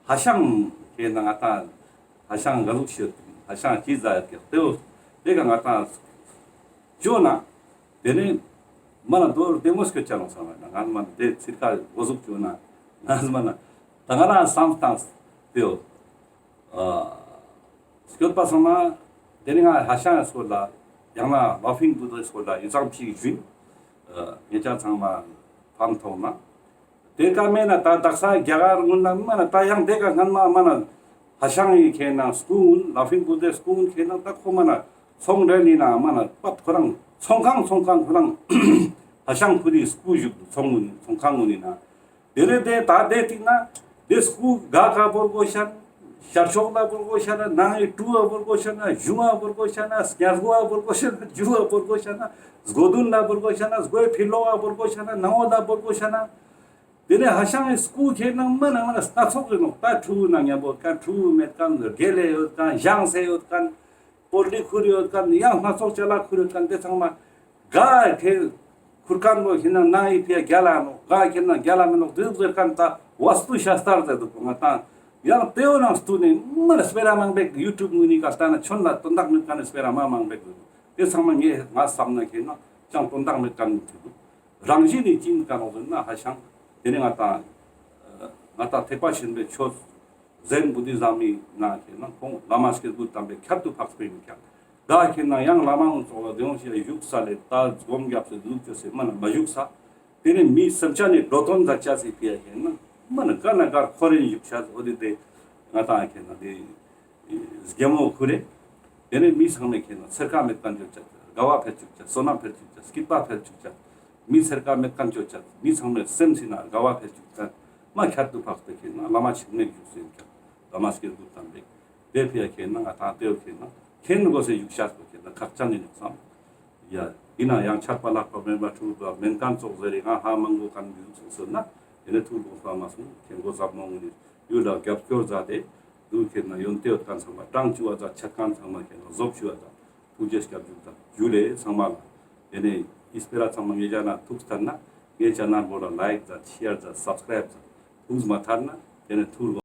ཧ་ཤང་ཁེ་ན་ང་ཏང་ཧ་ཤང་ག་ཟུག་ཤེས་ཧ་ཤང་ཅི་ཟ་ཡོད་ཀྱག་དེ་བོ་དེ་ག་ང་ཏང་ཅོ་ན་དེ་ནས་མ་ན་དོ་རུ་དེ་མོ་སྐྱོད་ཅ་ནོག་ཚང་མ་ན་ང་མ་ན་དེ་ཚིར་ཁ་རྒོ་ཟུག་ཅོ་ན་ང་མ་ན་ད་ང་རང་བསམ་སྟངས་དེ་བོ། ཨ་སྐྱོད་པ་ཚང་མ་དེ་ནི་ང་ཧ་ཤང་སྐོར་ལ་ཡང་ན་ལ་ཕིང་བུ་དྷ་སྐོར་ལ་ཡི་ཙམ་ཞིག་ཞུས། ཨ་ངེད་ཅག་ཚང་མ་ཕན་ཐོགས་ན། དེ་ཀ་མེད་ན་ད་དག་ས་རྒྱ་གར་སྔོན་ལ་མ་ན་ད་ཡང་དེ་ཀ་སྔན་མ་མ་ན་ཧ་ཤང་ཡི་ཁེ་ན་སྐུ་ངུན་ལ་ཕིང་བུ་དྷ་སྐུ་ངུན་ཁེ་ན་ད་ཁོ་མ་ན་ཚོང་འབྲེལ་ཡིན་ན་མ་ན་པད་ཁོ་རང་ཚོང་ཁང་ཚོང་ཁང་ཁོ་རང་ཧ་ཤང་ཁུ་རི་སྐུ་བཞུགས་ཚོང་ངུན་ཚོང་ཁང་ངུན་ཡིན་ན། དེ་ནས་དེ་ད་དེ་ཏིག་ན་དེ་སྐུ་ག་ག་བོར་གོ་ཤ་ན་ཤར་ཕྱོགས་ལ་བོར་གོ་ཤ་ན་ནང་ཡི་གྲུ་བ་བོར་གོ་ཤ་ན་གཞུང་བ་བོར་གོ་ཤ་ན་སྙ་སྒོ་བ་བོར་གོ་ཤ་ན་རྒྱུ་བ་བོར་གོ་ཤ་ན་སྒོ་དུན་ལ་བོར་གོ་ཤ་ན་སྒོའི་ཕི་ལོགས་བ་བོར་གོ་ཤ་ན་ནང་འོག་ལ་བོར་གོ་ཤ་ན། དེ་ནས་ཧ་ཤང་ངི་སྐུ་ཁེ་ན་མ་ན་མ་ན་སྣ་ཚོགས་ཡོད་ནོག་ད་ཕྲུ་གུ་ན་མཉམ་པོ་ཡོད་མཁན་ཕྲུ་གུ་མེད་མཁན་དགེ་ལས་ཡོད་མཁན་ཞང་ཚེ་ཡོད་མཁན། པོ་ལི་ཁུར་ཡོད་མཁན་ཡང་སྣ་ཚོགས་ཅ་ལག་ཁུར་ཡོད་མཁན་དེ་ཚང་མ་ག་ཁེ་ཁུར་མཁན་པོ་ཁེ་ན་ནང་ཡི་ཕི་ཡ་རྒྱལ་ལ་ནོག་ག་ཁེ་ན་རྒྱལ་ལ་མི་ནོག་དེ་ཟེར་མཁན་ད་ཝ་སྟུ་ཤ་སྟར་ཟེར་འདུག་ང་ཏང་ཡང་དེ་བོ་ནང་སྟུ་ནི་མ་ན་སྤེ་ར་མང་པོ་ཡུ་ཊུབ་ངུ་ནི་ག་ལྟ་ན་ཁྱོན་ལ་དོན་དག་མེད་མཁན་ནི་སྤེ་ར་མ་མང་པོ་འདུག་དེ་ཚང་མ་ངས་ང་བསམ་ན་ཁེ་ན་ཅང་དོན་དག་མེད་མཁན་ནི་ཐུག་འདུག་རང་བཞིན་ནི་ཅི་ཡིན་ཀ་ནོག་ཟེར་ན་ཧ་ཤང་དེ་ནི་ང་ཏང་ང་ཏང་ཐེག་པ་ཆེན་པོའི་ཆོས་ཟེན་བུ་དྷི་ཛམ་མི་ནང་ཁེ་ན་ཁོང་བླ་མ་སྐྱེས་བུ་དམ་པའི་ཁྱད་དུ་འཕགས་པའི་མི་ཀྱང་ད་ཁེ་ན་ཡང་བླ་མ་ངོ་ཚོགས་ལ་དེ་ཡོང་ཞེས་བཞུགས་ས་ལས་ད་སྒོམ་རྒྱབ་སེ་བཞུགས་ཅེས་སེ་མ་ན་མ་བཞུགས་ས་དེ་ནི་མི་སེམས་ཅན་ནི་འགྲོ་དོན་མཛད་ཅེས་སི་ཕི་ཡ་ཁེ་ན་མ་ན་ག་ན་གར་ཁོ་རེ་བཞུགས་ཤ་འོ་དེ་དེ་ང་ཏང་ཁེ་ན་དེ། སྒེ་མོ་ཁུ་རེ། དེ་ནས་མི་ཚང་མས་ཁེ་ན་ཚེར་ཁ་མེད་མཁན་ཅོ་ཅེས། དགའ་བ་འཕེལ་བཅུག་ཅེས། བསོད་ནམས་འཕེལ་བཅུག་ཅེས། སྐྱིད་པ་འཕེལ་བཅུག་ཅེས། མི་ཚེར་ཁ་མེད་མཁན་ཅོ་ཅེས། མི་ཚང་མས་སེམས་སི་ན་དགའ་བ་འཕེལ་བཅུག་ཅེས། མ་ཁྱད་དུ་འཕགས་པའི་ཁེ་ན་བླ་མ་ཆེན་མོའི་བཞུགས་སེ་ཡིན་ཀྱང་བླ་མ་སྐྱེས་བུ་དམ་པའི་དེ་ཕི་ཡ་ཁེ་ན་ང་ཏང་དེ་བོ་ཁེ་ན་མཁྱེན་དགོས་སེ་བཞུགས་ཤ་ཁེ་ན་ཁག་ཅན་ཡིན་ནོག་བསམ། ཡ། ཡིན་ན་ཡང་ཆགས་པ་ལྷག་པ་དམན་པ་འཁྲུལ་པ་མེད་མཁན་ཙོགས་ཟེར་རེ་ང་ཧ་མང་པོ་མཁན་འདུག་ཟེར་ན་དེ་ནས་ཐུགས་དགོངས་པ་མ་སོང་མཁྱེན་དགོས་ཟབ་མོ་ངུ་ནི་ཡུལ་ལ་རྒྱབ་སྐྱོར་མཛད་དེ་འདུག་ཁེ་ན་ཡོན་ཏན་ཡོད་མཁན་ཚང་མ་གྲངས་ཅི་བ་མཛད་ཆ་མཁན་ཚང་མ་ཁེ་ན་བཟོབ་ཞུ་བ་དང་ཐུགས་རྗེ་སྐྱབས་འཇུག་དང་ཇུ་ལེ་ཚང་མ་ལ་དེ་ནས་ཨི་སྤེ་ར་ཚང་མ་ངེད་ཅག་ན་ཐུགས་ཐར་ན་ངེད་ཅག་ན་བོ་ལ་ལའིཀ་མཛད་ཤེར་མཛད་སབ་སི་ཀ་རའིབ་མཛད་ཐུགས་མ་ཐར་ན་དེ་ནས་ཐུགས་དགོངས།